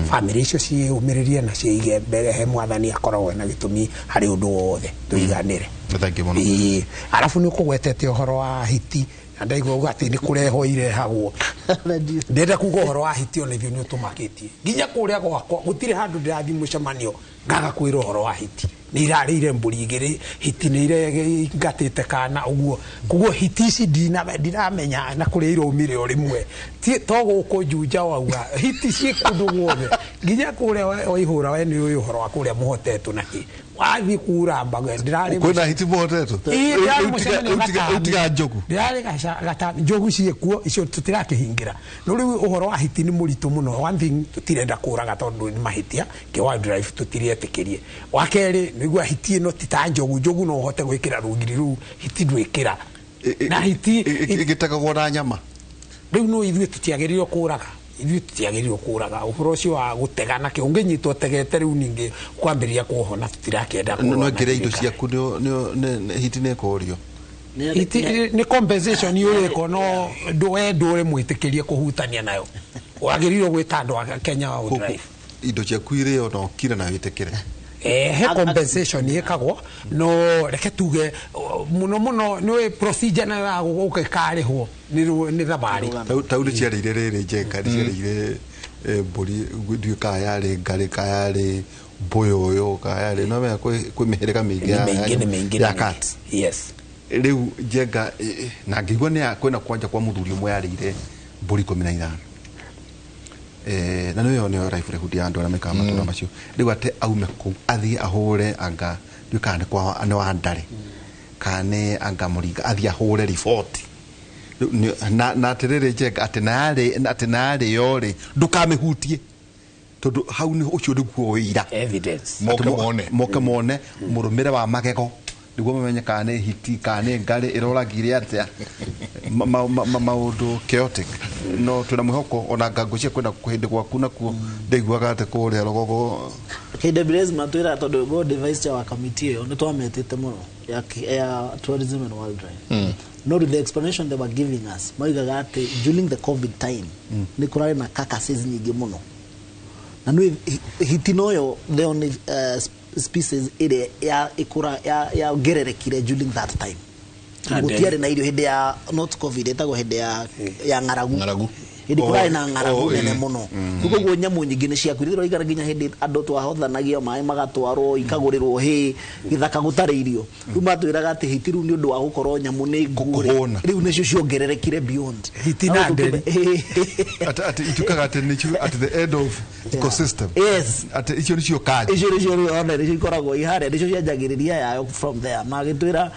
Family icio ciĩyũmĩrĩrie na ciĩige mbere he mwathani, akoragwo na gĩtũmi harĩ ũndũ wothe, tũiganĩre. Thank you mũno. Ĩĩ, arabu nĩ ũkũgwetete ũhoro wa hiti na ndaigua uga atĩ nĩ kũrehwo irehagwo. Ndĩrenda kuga ũhoro wa hiti ona ithuĩ nĩ ũtũmakĩtie nginya kũrĩa gwakwa gũtirĩ handũ ndĩrathiĩ mũcemanio ngaga kwĩra ũhoro wa hiti. Nĩ irarĩire mbũri igĩrĩ hiti, nĩ irengatĩte kana ũguo. Koguo hiti ici ndiramenya na kũrĩa iraumire o rĩmwe. To gũkũ Juja wauga hiti ciĩ kũndũ guothe nginya kũrĩa waihũra we nĩ ũĩ ũhoro wa kũrĩa mũhotetwo na kĩ wathiĩ kura mbaga ndĩrarĩ Kwĩna hiti mũhotetwo? Ĩĩ, ndĩrarĩ mũcemanio Rĩu tiga njogu. Ndĩrarĩ njogu ciĩkuo icio tũtirakĩhingĩra, no rĩu ũhoro wa hiti nĩ mũritũ mũno. One thing, tũtirenda kũraga tondũ nĩ mahĩtia kĩ wildlife tũtirietĩkĩrie. Wa kerĩ, nĩgua hiti ĩno ti ta njogu. Njogu no ũhote gwĩkĩra rũgiri rũu, hiti ndwĩkĩra na hiti. Ĩgĩtegagwo na nyama. Rĩu no ithuĩ tũtiagĩrĩirwo kũraga, ithuĩ tũtiagĩrĩirwo kũraga. Ũhoro ũcio wa gũtega nakĩ ũngĩnyitwo ũtegete rĩu ningĩ kwambĩrĩria kuohona tũtirakĩenda no kũrora na ngĩrĩa indo thirikari. Ciaku hiti nĩ ĩkũrio. Hiti nĩ compensation ũrĩko no we ndũrĩ mwĩtĩkĩrie kũhutania nayo, wagĩrĩirwo gwĩta andũ a Kenya Wildlife. Indo ciaku irĩo na ũkire na wĩtĩkĩre. He compensation ĩkagwo, no reke tuge mũno mũno nĩ procedure nayo ya gũka ĩkarĩhwo nĩ thabarĩ. Tau nĩ ciarĩire rĩrĩ njenga nĩ ciarĩire mbũri, ndiũĩ kana yarĩ ngarĩ, kana yarĩ mbũyũyũ, kana yarĩ no menya kwĩ mĩhĩrĩga mĩingĩ Nĩ mĩingĩ, nĩ mĩingĩ, ya nĩ mĩingĩ. cats. Rĩu njenga na ngĩigua nĩ kwĩna kwanja kwa mũthuri ũmwe yarĩire mbũri 15. Na nĩyo nĩyo livelihood ya andũ arĩa maikaraga matũra macio. Rĩu atĩ aume kũu athiĩ ahũre anga ndiũĩ kana nĩ kwa nĩ wa ndarĩ kana nĩ anga mũringa athiĩ ahũre riboti. Rĩu na atĩrĩrĩ njenga atĩ na yarĩ atĩ na yarĩo rĩ ndũkamĩhutie tondũ hau nĩ ũcio nĩguo ũira. Evidence. Moke Atĩ mone. Moke mone mũrũmĩre wa magego nĩguo mamenye kana nĩ hiti kana nĩ ngarĩ ĩroragire atĩa. Maũndũ chaotic. No twĩna mwĩhoko ona ngango cia kwenda hĩndĩ gwaku nakuo ndaiguaga atĩ kũrĩa rũgongo. KWS matwĩra tondũ go vice chair wa committee ĩyo nĩ twametĩte mũno ya tourism and wildlife, no the explanation they were giving us moigaga atĩ during the COVID time nĩ kũrarĩ na carcasses nyingĩ mũno, na nĩ hiti noyo the only species ĩrĩa ya ĩkũra ya yongererekire during that time. Gũtiarĩ na irio hĩndĩ ya, not COVID, ĩtagwo hĩndĩ ya ng'aragu. Ng'aragu. Hĩndĩ kũrarĩ na ng'aragu nene mũno. Rĩu koguo nyamũ nyingĩ nĩ ciakuire. Tũraikara nginya hĩndĩ andũ twahothanagia maĩ magatwarwo ikagũrĩrwo hĩ gĩthaka gũtarĩ irio. Rĩu matwĩraga atĩ hiti rĩu nĩ ũndũ wa gũkorwo nyamũ nĩ nguũ rĩ, Kũhũna. rĩu nĩcio ciongererekire beyond. Hiti na nderi. Atĩ ituĩkaga atĩ nĩcio at the end of ecosystem. Yes. Atĩ icio nĩcio kanji. Icio nĩcio rĩu ona nĩcio ikoragwo iharĩa, nĩcio cianjagĩrĩria yayo from there. Magĩtwĩra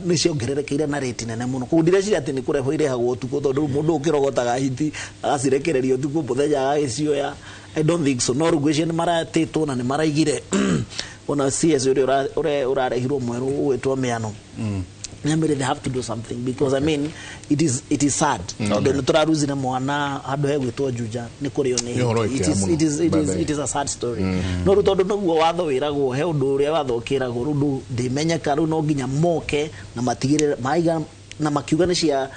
nĩ ciongererekeire na rate nene mũno, koguo ndireciria atĩ nĩ kũrehwo irehagwo ũtukũ, tondũ rĩu mũndũ ũkĩrogotaga hiti agacirekereria ũtukũ, mũthenya agagĩcioya, I don't think so. No rĩu ngwĩciria nĩ maratĩtwo na nĩ maraigire ona CS ũrĩa ũrarehirwo mwerũ ũgwĩtwo Mĩano nĩamĩrĩ they have to do something because, I mean, it is sad tondũ nĩ tũraruzire mwana handũ hegwĩtwo Juja nĩ kũrĩo nĩ Nĩ ũhoro hiti. wĩ kĩeha mũno, It is, by the way. it is a sad story, no rĩu tondũ nĩguo watho wĩragwo, he ũndũ ũrĩa watho ũkĩragwo, rĩu ndĩmenyeka, rĩu no nginya moke na matigĩrĩre maiga na makiuga nĩ cia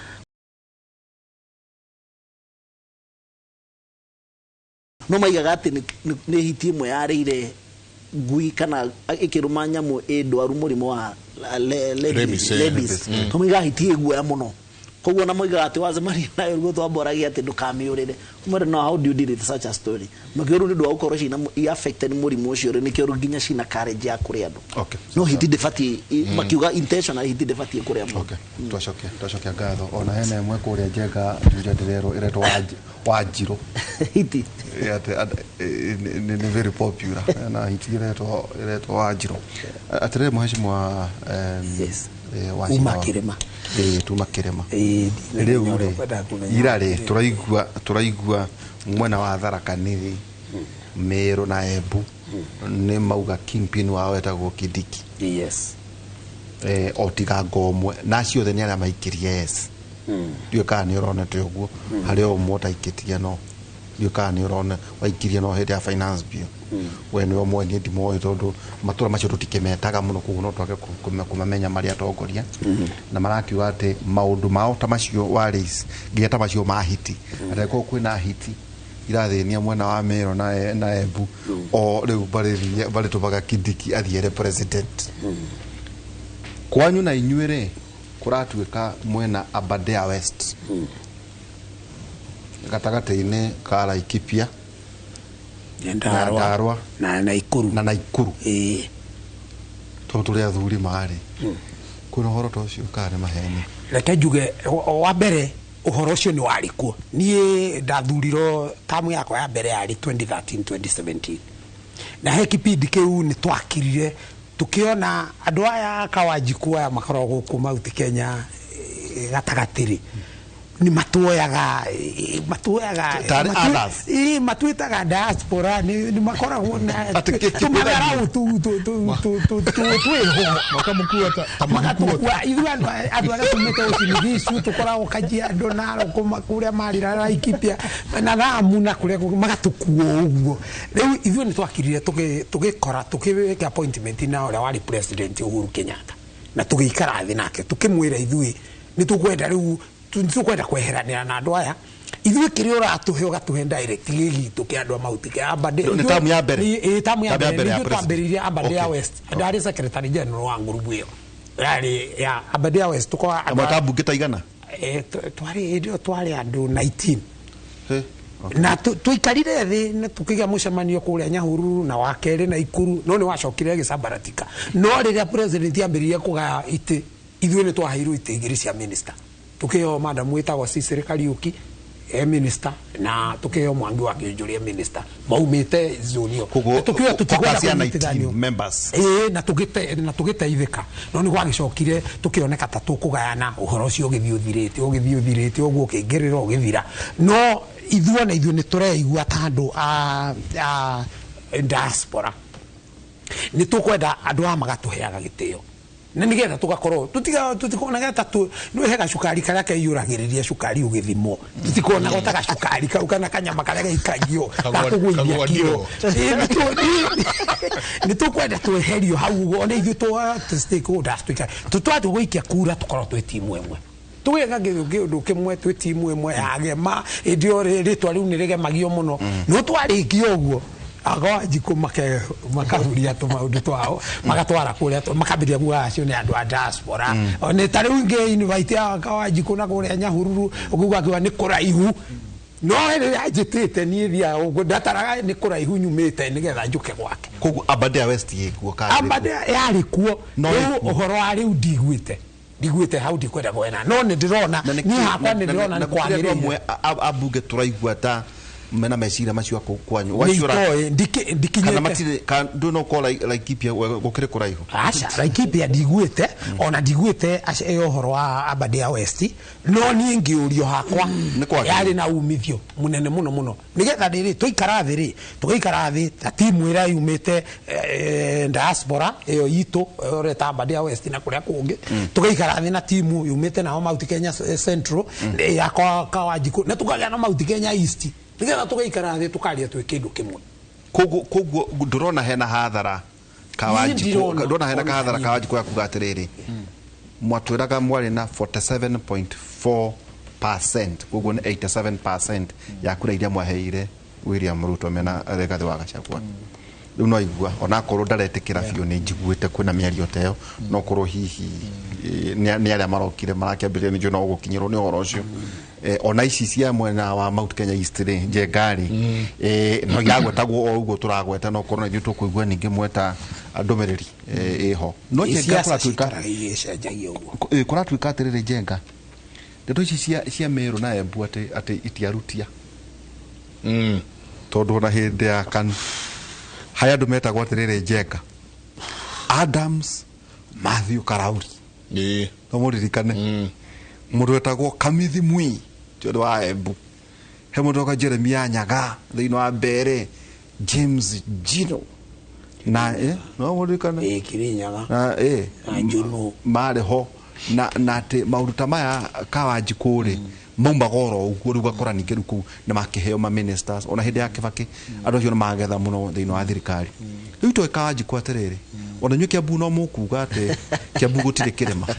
no maigaga atĩ nĩ hiti ĩmwe yarĩire ngui kana ĩkĩrũma nyamũ ĩ ndwaru mũrimũ wa Rabies, rabies. To moigaga hiti ĩ guoya mũno, koguo na moigaga atĩ wacemania nayo rĩguo twamboragia atĩ ndũkamĩũrĩre. Ũmwĩre no, how do you deal with such a story? Makĩo rĩu nĩ ũndũ wa gũkorwo cina i affected nĩ mũrimũ ũcio rĩ, nĩkĩo rĩu nginya cina courage ya kũrĩa andũ. No hiti ndĩbatiĩ, makiuga intentionally hiti ndĩbatiĩ kũrĩa mũndũ. Okay. Twacokia ngatho. Ona hena ĩmwe kũrĩa Njenga Juja ndĩrerwo ĩretwo Wanjirũ. Hiti. Atĩ nĩ very popular na hiti ĩretwo Wanjirũ. Atĩrĩrĩ mheshimiwa, Yes. Wachira Uma kĩrĩma. Ĩĩ, tuma kĩrĩma. Ĩĩ, Rĩu rĩ, kwenda kũmenya. ira rĩ, tũraigua mwena wa Tharaka Nithi, Meru na Embu nĩ mauga kingpin wao etagwo Kindiki. O tiga ngo ũmwe na acio othe nĩ arĩa maikirie yes. Ndiũĩ kana nĩ ũronete ũguo, harĩ o ũmwe ũtaikĩtie, no ndiũĩ kana nĩ ũrona waikirie no hĩndĩ ya finance bill. We nĩwe ũmwe, niĩ ndimoĩ tondũ matũra macio tũtikĩmetaga mũno, koguo no twage kũmamenya marĩa atongoria na marakiuga atĩ maũndũ mao ta macio wa race nginya ta macio ma hiti, atĩ angĩkorwo kwĩna hiti irathĩnia mwena wa Meru na Embu, o rĩu barĩtũmaga Kindiki athiĩ president kwanyu. Na inyuĩ rĩ, kũratuĩka mwena Aberdare West, gatagatĩ-inĩ ka Laikipia na Nyandarua. Nyandarua. Na Naikuru. Na Naikuru. Ĩĩ. Tondũ tũrĩ athuri marĩ kwĩna ũhoro ta ũcio kana nĩ maheni? Reke njuge wa mbere, ũhoro ũcio nĩ warĩ kuo. Niĩ ndathurirwo tamu yakwa ya mbere yarĩ 2013 2017, na he kipindi kĩu nĩ twakirire tukiona andũ aya Kawanjiku aya makoragwo gũkũ Mount Kenya, gatagatĩ rĩ, nĩ matuoyaga, matuoyaga Tarĩ others. Ĩ, matuĩtaga diaspora, nĩ makoragwo na Atĩ tũmatharau twĩho. Makamũkua ta makuua. Magatukua ithuĩ andũ arĩa tumĩte Uasin tũkoragwo Kajiado, Narok, kũrĩa marĩ Laikipia na Lamu na kũrĩa kũngĩ, magatukua ũguo. Rĩu ithuĩ nĩ twakirire tũgĩkora tũkĩwĩka appointment na ũrĩa warĩ president Uhuru Kenyatta, na tũgĩikara thĩ nake tũkĩmwĩra ithuĩ nĩ tũkwenda rĩu nĩ tũkwenda kweheranĩra na andũ aya. Ithuĩ kĩrĩa ũratũhe ũgatũhe direct gĩ gitũ kĩa andũ a Mount Kenya. Aberdare. Nĩ tamu ya mbere? Ĩ, tamu ya Tamu ya mbere. mbere ya Nithuĩ president. twambĩrĩirie Aberdare West. Ndarĩ secretary general wa ngurubu ĩyo yarĩ ya Aberdare West, tũkoragwo Na mwaka mbunge ta igana? Twarĩ hĩndĩ ĩyo twarĩ andũ 19. He, okay. Na tuikarire thĩ na tukĩgĩa mũcemanio kũrĩa Nyahururu na wa kerĩ na Ikuru, no nĩ wacokire gĩcambaratika. No rĩrĩa president ambĩrĩirie kũgaya itĩ, ithuĩ nĩ twaheirwo itĩ igĩrĩ cia minister. Tukĩheo madam wĩtagwo Cicely Kariuki e minister, na tukĩheo Mwangi wa Kĩũnjũri e minister, maumĩte zone ĩyo. Koguo, Na tũkiuga tũtikwenda caucus ya 19 kũnyitithanio. members. Ĩĩ, na tũgĩteithĩka, no nĩ gwagĩcokire tũkĩoneka ta tũkũgayana. Ũhoro ũcio ũgĩthiĩ ũthirĩte, ũgĩthiĩ ũthirĩte ũguo, ũkĩingĩrĩra ũgĩthira. No ithuĩ ona ithuĩ nĩ tũreigua ta andũ a diaspora nĩ tũkwenda andũ aya magatũheaga gĩtĩo. Na nigetha tugakorwo tutiga tutikonaga ta tu nä he gacukari karĩa keiyũragĩrĩria cukari ũgĩthimwo tutikonaga ta gacukari kau kana kanyama karĩa gaikagio gakũgũithia kiro. Nĩ tũkwenda tweherio hau ũguo ona ithuĩ twa stakeholders tuikare tũtwathiĩ gũikia kura tũkorwo twĩ timu ĩmwe tũgeka kĩndũ kĩmwe twĩ timu ĩmwe yagema ĩndĩ ĩyo rĩtwa rĩu nĩ rĩgemagio mũno no twarĩkia ũguo Akawanjikũ makahuria tũmaũndũ twao magatwara kũrĩa makambĩrĩria kuga acio nĩ andũ a diaspora. Nĩ ta rĩu ingĩ invite Akawanjikũ na kũrĩa Nyahururu ũkauga akiuga nĩ kũraihu no rĩrĩa anjĩtĩte niĩ thiaga ũguo ndataraga nĩ kũraihu nyumĩte nĩgetha njũke gwake. Koguo Aberdare West ĩkuo kana Aberdare yarĩ kuo rĩu ũhoro wa rĩu ndiguĩte hau ndikwenda kwena no nĩ ndĩrona niĩ hakwa nĩ ndĩrona nĩ kwagĩrĩire. Ambunge tũraigua ta mena meciria macio kwanyu waciora ndikinyĩte matirĩ ndũ no ko Laikipia gũkĩrĩ kũraihu. Aca Laikipia ndiguĩte ona ndiguĩte ĩyo ũhoro wa Aberdare West no niĩ ngĩũrio hakwa yarĩ na umithio mũnene mũno mũno nĩgetha rĩrĩ tũikara thĩ rĩ tũgaikara thĩ ta timu ĩrĩa yumĩte diaspora ĩyo itũ ũreta Aberdare West na kũrĩa kũngĩ tũgaikara thĩ na timu yumĩte nao Mount Kenya Central ya Kawanjikũ na tũkagĩa na Mount Kenya East nĩgetha tũgaikara thĩ tũkaria twĩ kĩndũ kĩmwe. Koguo ndũrona hena hathara Kawanjikũ ndũrona hena hathara Kawanjikũ ya kuga atĩrĩrĩ mwatwĩraga mwarĩ na 47.4% koguo nĩ 87% ya kura iria mwaheire William Ruto mena Rigathi wa Gachagua. Rĩu no igua onakorwo ndaretĩkĩra biũ nĩ njiguĩte kwĩna mĩario ta ĩyo no korwo hihi nĩ arĩa marokire marakĩambĩrĩria nĩnjũĩ no ũgũkinyĩrwo nĩ ũhoro ũcio. Ona ici cia mwena wa Mount Kenya East rĩ Njenga rĩ no iragwetagwo o ũguo tũragweta no korwo na ithuĩ tũkũigua ningĩ mweta ndũmĩrĩri ĩho no Njenga kũratuĩka atĩrĩrĩ Njenga ndeto ici cia Meru na Embu atĩ itiarutia tondũ ona hĩndĩ ya KANU harĩ andũ metagwo atĩrĩrĩ Njenga Adams Matthew Karauri no mũririkane mũndũ wetagwo Kamithi Mui tondũ wa Embu he mũndũ wetagwo Jeremia Nyaga thĩinĩ wa Mbere James Gino na no mũririkane Kirinyaga na na Njuno marĩ ho na atĩ maũndũ ta maya Kawanjikũ rĩ maumaga oro ũguo rĩu ũgakora ningĩ rĩu kũu nĩ makĩheo ma ministers ona hĩndĩ ya Kibaki andũ acio nĩ magetha mũno thĩinĩ wa thirikari. Rĩu tũĩ Kawanjikũ atĩrĩrĩ ona inyuĩ Kiambu no mũkuga atĩ Kiambu gũtirĩ kĩrĩma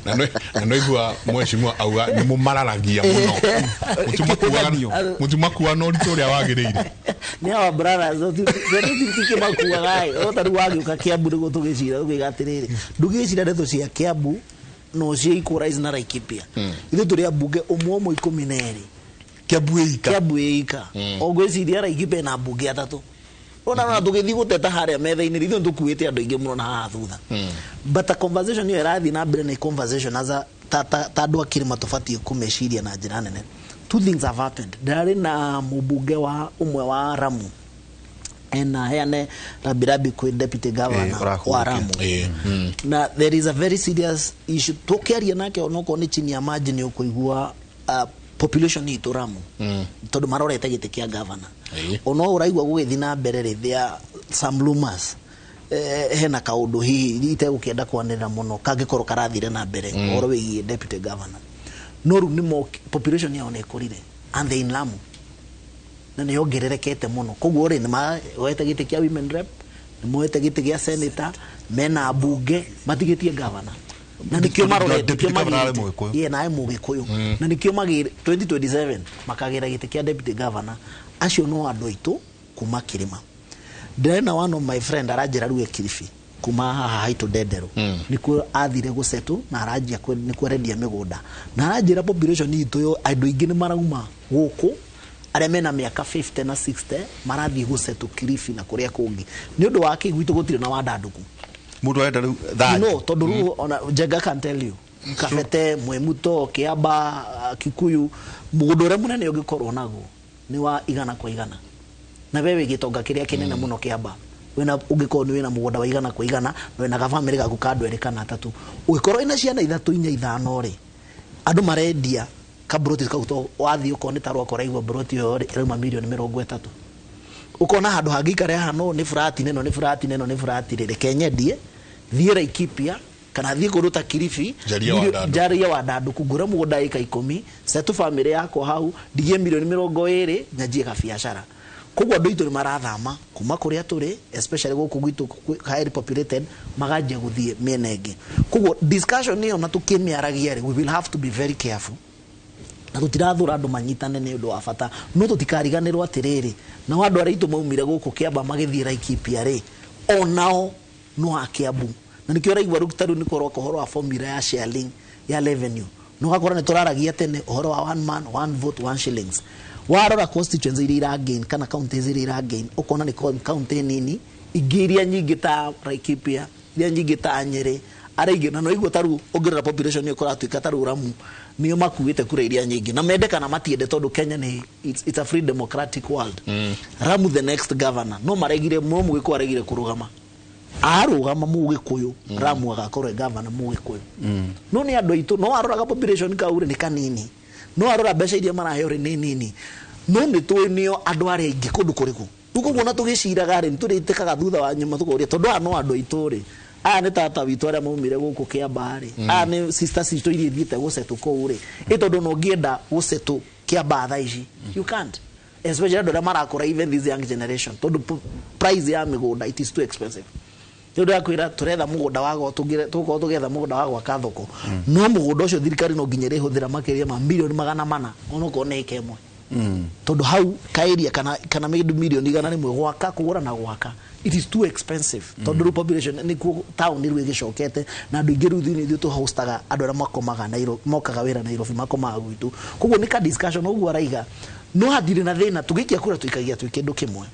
na no igua mheshimiwa auga nĩ mũmararagia mũno mũtimakuaga na ũritũ ũrĩa wagĩrĩire. Nĩ our brothers tũtikĩmakuaga ĩ ta rĩu wagĩũka Kiambu nĩguo tũgĩcira ũkĩiga atĩrĩrĩ ndũgĩcira ndeto cia Kiambu no cio equalize na Laikipia ithuĩ tũrĩ ambunge ũmwe ũmwe 12 Kiambu ĩika Kiambu ĩika o ngwĩciria Laikipia na ambunge atatũ ona na tũgĩthiĩ gũteta harĩa metha-inĩ ithuĩ nĩtũkuĩte andũ aingĩ mũno na haha thutha but a conversation ĩyo ĩrathiĩ na mbere nĩ conversation as a ta andũ a kĩrĩma tũbatiĩ kũmeciria na njĩra nene. Two things have happened. Ndarĩ na mũmbunge wa ũmwe wa Ramu ena heane rabirabi kwĩ deputy governor wa Ramu na there is a very serious issue tũkĩaria nake onokorwo nĩ chini ya maji nĩ ũkũigua population itũ Ramu tondũ marorete gĩtĩ kĩa governor ono ũraigua gũgĩthiĩ na mbere rĩ there are some rumors hena kaũndũ hihi itegũkĩenda kwanĩrĩra mũno kangĩkorwo karathire na mbere ũhoro wĩgiĩ deputy governor no rĩu nĩ population yao nĩ ĩkũrire and they in Lamu na nĩ yongererekete mũno koguo rĩ nĩ moete gĩtĩ kĩa women rep nĩ moete gĩtĩ gĩa senator mena mbunge matigĩtie governor na nĩkĩo marorete Deputy governor arĩ Mũgĩkũyũ. yeah, na Mũgĩkũyũ na nĩkĩo magĩre 2027 makagĩra gĩtĩ kĩa deputy governor acio no andũ aitũ kuma kĩrĩma. Ndĩrarĩ na one of my friend aranjĩra rĩu e Kilifi kuma haha haitũ Ndenderũ nĩkuo athire gũsettle na aranjia nĩkuo arendia mĩgũnda na aranjĩra population itũ yo andũ aingĩ nĩ marauma gũkũ arĩa mena mĩaka 50 na 60 marathiĩ gũsettle Kilifi na kũrĩa kũngĩ nĩ ũndũ wa kĩ gwitũ gũtirĩ na wandandũku mũndũ arenda rĩu thanju. No tondũ rĩu ona Njenga can tell you Kabete Mwemuto Kiamba Kikuyu mũgũnda ũrĩa mũnene ũngĩkorwo naguo nĩ wa 100 kwa 100 na wewe gĩtonga kĩrĩa kĩnene mũno Kiamba wĩna ũngĩkorwo nĩ wĩna mũgũnda wa 100 kwa 100 na wĩna gabamĩrĩ gaku ka andũ erĩ kana atatũ ũngĩkorwo wĩna ciana 3 4 5 rĩ andũ marendia kabroti kau to wathiĩ ũkorwo nĩ ta rwakwa ũraigua broti ĩyo rĩ ĩrauma mirioni 30 ũkona handũ hangĩikara haha no nĩ flat neno nĩ flat neno nĩ flat rĩ reke nyendie thiĩ Laikipia Kana thiĩ kũndũ ta Kilifi, Njarie wa Ndanduku, ngũre mũgũnda ĩka 10, setu famĩlĩ yakwa hau, ndigie milioni 20 nyanjie gabiacara. Koguo andũ aitũ nĩ marathama kuma kũrĩa tũrĩ, especially gũkũ gwitũ highly populated, maganjia gũthiĩ mĩena ĩngĩ. Koguo discussion ĩyo na tũkĩmĩaragia rĩ, we will have to be very careful. Na tũtirathũra andũ manyitane nĩ ũndũ wa bata, no tũtikariganĩrwo atĩrĩrĩ, nao andũ arĩa aitũ maumire gũkũ Kĩamba magĩthiĩ Laikipia rĩ, onao no a Kiambu. Na nĩkĩo ũraigua rĩu ta rĩu nĩ kũroka ũhoro wa formula ya sharing ya revenue. No ũgakora nĩ tũraragia tene ũhoro wa one man one vote one shillings. Warora constituency iria iragain kana counties iria iragain, ũkona nĩ county nini, ingĩ iria nyingĩ ta Laikipia, iria nyingĩ ta Nyeri, arĩa aingĩ na no igua ta rĩu ũngĩrora population nĩ ũkũratuĩka ta rĩu Ramu nĩo makuĩte kura iria nyingĩ, na mende kana matiende tondũ Kenya nĩ it's a free democratic world. Ramu the next governor no maregire, no Mũgĩkũyũ aregire kũrũgama, arũgama Mũgĩkũyũ, Ramu agakorwo e governor Mũgĩkũyũ. No nĩ andũ aitũ, no aroraga population kau rĩ nĩ kanini, no arora mbeca iria maraheo rĩ nĩ nini, no nĩ tũĩ nĩo andũ arĩa aingĩ kũndũ kũrĩkũ. Rĩu koguo ona tũgĩciraga rĩ, nĩtũrĩtĩkaga thutha wa nyuma tũkoria, tondũ aya no andũ aitũ rĩ, aya nĩ tata witũ arĩa maumire gũkũ Kĩambaa rĩ, aya nĩ sister citũ iria ithiĩte gũcetũ kũu rĩ, ĩ tondũ no ũngĩenda gũcetũ Kĩambaa thaa ici, you can't, especially andũ arĩa marakũra, even this young generation, tondũ price ya mĩgũnda, it is too expensive. Nĩ ũndũ wa kwĩra tũretha mũgũnda wa tũgũkorwo tũgĩetha mũgũnda wa gwaka thoko, no mũgũnda ũcio thirikari no nginya ĩrĩhũthĩra makĩria ma milioni 400 onokorwo nĩ ĩka ĩmwe, tondũ hau kaeria kana milioni 100 gwaka, kũgũra na gwaka, it is too expensive, tondũ rĩu population nĩkuo town rĩu ĩgĩcokete, na andũ aingĩ rĩu thĩinĩ ithuĩ tũhostaga andũ arĩa makomaga Nairobi, mokaga wĩra Nairobi, makomaga gwitũ. Koguo nĩ ka discussion ũguo araiga, no hatirĩ na thĩna tũgĩikia kura tũikagia twĩ kĩndũ kĩmwe,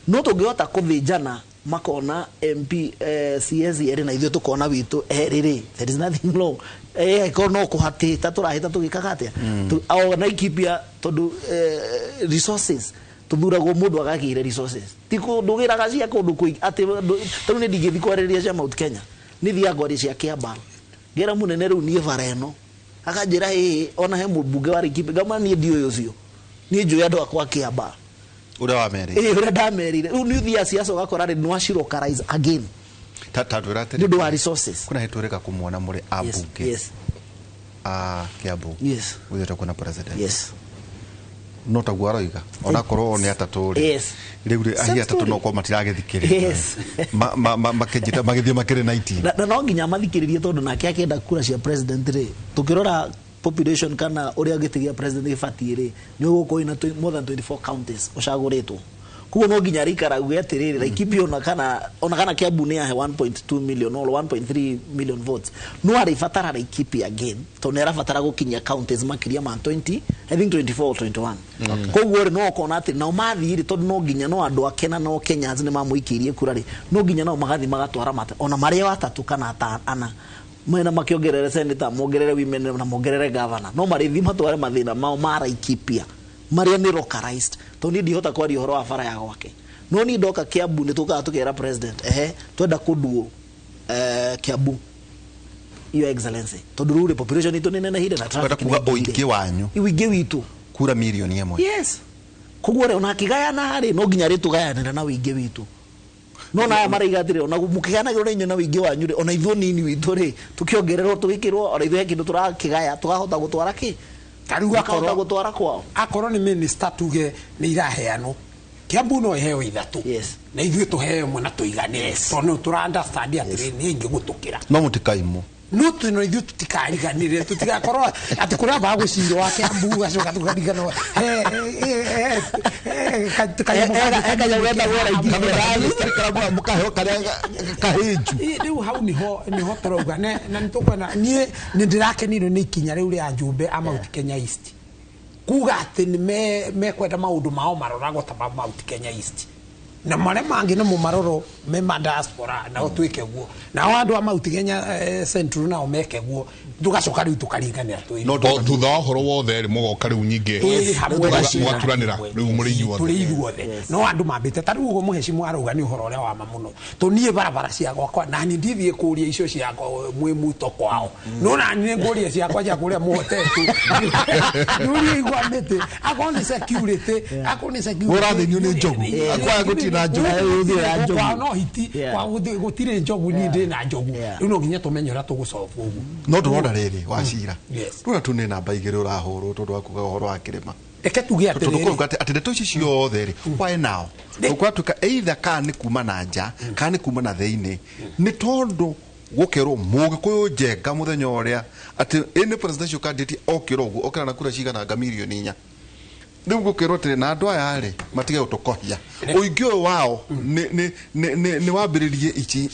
no tũngĩhota kũthĩnjana makona MP CS erĩ na ithuĩ tũkona witũ erĩ rĩ, there is nothing wrong. Angĩkorwo no kũhatĩta tũrahĩta tũgĩkaga atĩa o Laikipia, tondũ resources tũthuragwo mũndũ agagĩire resources, ti ndũgĩraga cia kũndũ kũingĩ atĩ tarĩu nĩ ndingĩthiĩ kwarĩrĩria cia Mount Kenya, nĩ thiaga kwaria cia Kĩambaa, ngera mũnene rĩu niĩ bara ĩno, akanjĩra ĩĩ, ona he mũmbunge wa Laikipia, ngama niĩ ndiũĩ ũcio, niĩ njũĩ andũ akwa Kĩambaa ũrĩa wamerire, ĩĩ ũrĩa ndamerire. Rĩu nĩ ũthiaga siasa ũgakora rĩ nĩwacilocalize again ta twĩra atĩrĩ, nĩ ũndũ wa resources. Kuna hĩtũrĩka kũmuona mũrĩ ambunge a Kiambu, gũthiĩte kuona president, no taguo aroiga onakorwo nĩ atatũ rĩ, rĩu rĩ ahi atatũ no korwo matiragĩthikĩrĩria, makĩnjĩta magĩthiĩ makĩrĩ 19 na no nginya mathikĩrĩrie, tondũ nake akĩenda kura cia president rĩ, tũkĩrora population kana ũrĩa gĩtĩ gĩa president gĩbatiĩ rĩ, nĩ ũgũkorwo wĩna more than 24 counties ũcagũrĩtwo. Koguo no nginya rĩikara uge atĩrĩrĩ, Laikipia ona kana Kiambu nĩ yahe 1.2 million or 1.3 million votes, no arĩbatara Laikipia again, tondũ nĩ arabatara gũkinyia counties makĩria ma 20, I think 24 or 21. Koguo rĩ, no ũkona atĩ nao mathiĩ rĩ, tondũ no nginya no andũ ake na no Kenyans nĩ mamũikĩirie kura rĩ, no nginya nao magathiĩ magatwara mata ona marĩ o atatũ kana ana mena makĩongerere senator, mongerere women na mongerere governor, no marĩthiĩ matware mathĩna mao ma Laikipia marĩa nĩ localized, tondũ niĩ ndihota kwaria ũhoro wa bara ya gwake, no niĩ ndoka Kiambu nĩ tũkaga tũkera president, ehe twenda kũnduo Kiambu, your excellency, tondũ rĩu rĩ population itũ nĩ nenehire na kwenda traffic kuga nĩ ĩingĩhire. ũingĩ wanyu ũingĩ witũ kura milioni 1. Yes, koguo rĩ ona akĩgayana rĩ, no nginya rĩtũgayanĩra na ũingĩ witũ, no na aya maraiga atĩrĩ, ona mũkĩgayanagĩrwo na inyuĩ na ũingĩ wanyu rĩ, ona ithuĩ nini witũ rĩ, tũkĩongererwo tũgĩkĩrwo, ona ithuĩ he kĩndũ tũrakĩgaya tũkahota gũtwara kĩ, Ta rĩu Makahota gũtwara kwao. Akorwo nĩ minister tuge nĩ iraheanwo, Kiambu no ĩheo 3, na ithuĩ tũheo 1 na tũiganĩre, tondũ nĩ tũra understand atĩrĩ nĩ aingĩ gũtũkĩra. No mũtikaimwo. No tũ no ithuĩ tũtikariganĩre, tũtigakorwo atĩ kũrĩa ambaga gwĩciria wa Kiambu gacoka tũkariganĩrwo. Kanyamũ getagwo Laikipia. Mũkaheo karĩa kahĩnju. Rĩu hau niho tũrauga na nĩtũkwenda, niĩ nĩ ndĩrakenirio nĩ ikinya rĩu rĩa Njumbe a Mount Kenya East kuga atĩ nĩ mekwenda maũndũ mao maroragwo ta ma Mount Kenya East, na marĩa mangĩ nĩmo marorwo me ma diaspora, nao twĩke guo, nao andũ a Mount Kenya Central nao meke guo, tũgacoka rĩu tũkaringanĩra twĩ No thutha wa ũhoro wothe rĩ, mũgoka rĩu nyingĩ Twĩ hamwe mũgaturanĩra rĩu mũrĩ inyuothe. Tũrĩ ithuothe. No andũ mambĩte ta rĩu ũguo mũhecimu arauga nĩ ũhoro ũrĩa wa ma mũno, tondũ niĩ barabara cia gwakwa na niĩ ndithiĩ kũria icio ciakwa mwĩ muto kwao, no na niĩ ngũria ciakwa cia kũrĩa mũhotetwo nĩũria igwa mĩtĩ, akorwo nĩ security, akorwo nĩ security. Ũrathĩnio nĩ njogu. Akwaga gũtinda na njogu. Gũtirĩ na njogu. Kwao no hiti Yeah. kwao gũtirĩ njogu niĩ ndĩ na njogu. Yeah. Rĩu no nginya tũmenye ũrĩa tũgũsolve ũguo. No ndũrona rĩrĩ wacira. Yes. Rũra tu nĩ namba igĩrĩ ũrahũrwo tondũ wa kuga ũhoro wa kĩrĩma. Reke tuge Tondũ atĩrĩrĩ. kũruga atĩ ndeto ici ciothe rĩ why now ũkwatuĩka either kana nĩ kuma na nja kana nĩ kuma na thĩinĩ nĩ tondũ gũkerwo mũgĩkũyũ njenga mũthenya ũrĩa atĩ ĩ nĩ presidential candidate okĩra ũguo okĩra na kura cigana nga mirioni inya rĩu gũkerwo atĩrĩ na andũ aya rĩ matige gũtũkohia ũingĩ ũyũ wao nĩ wambĩrĩrie ici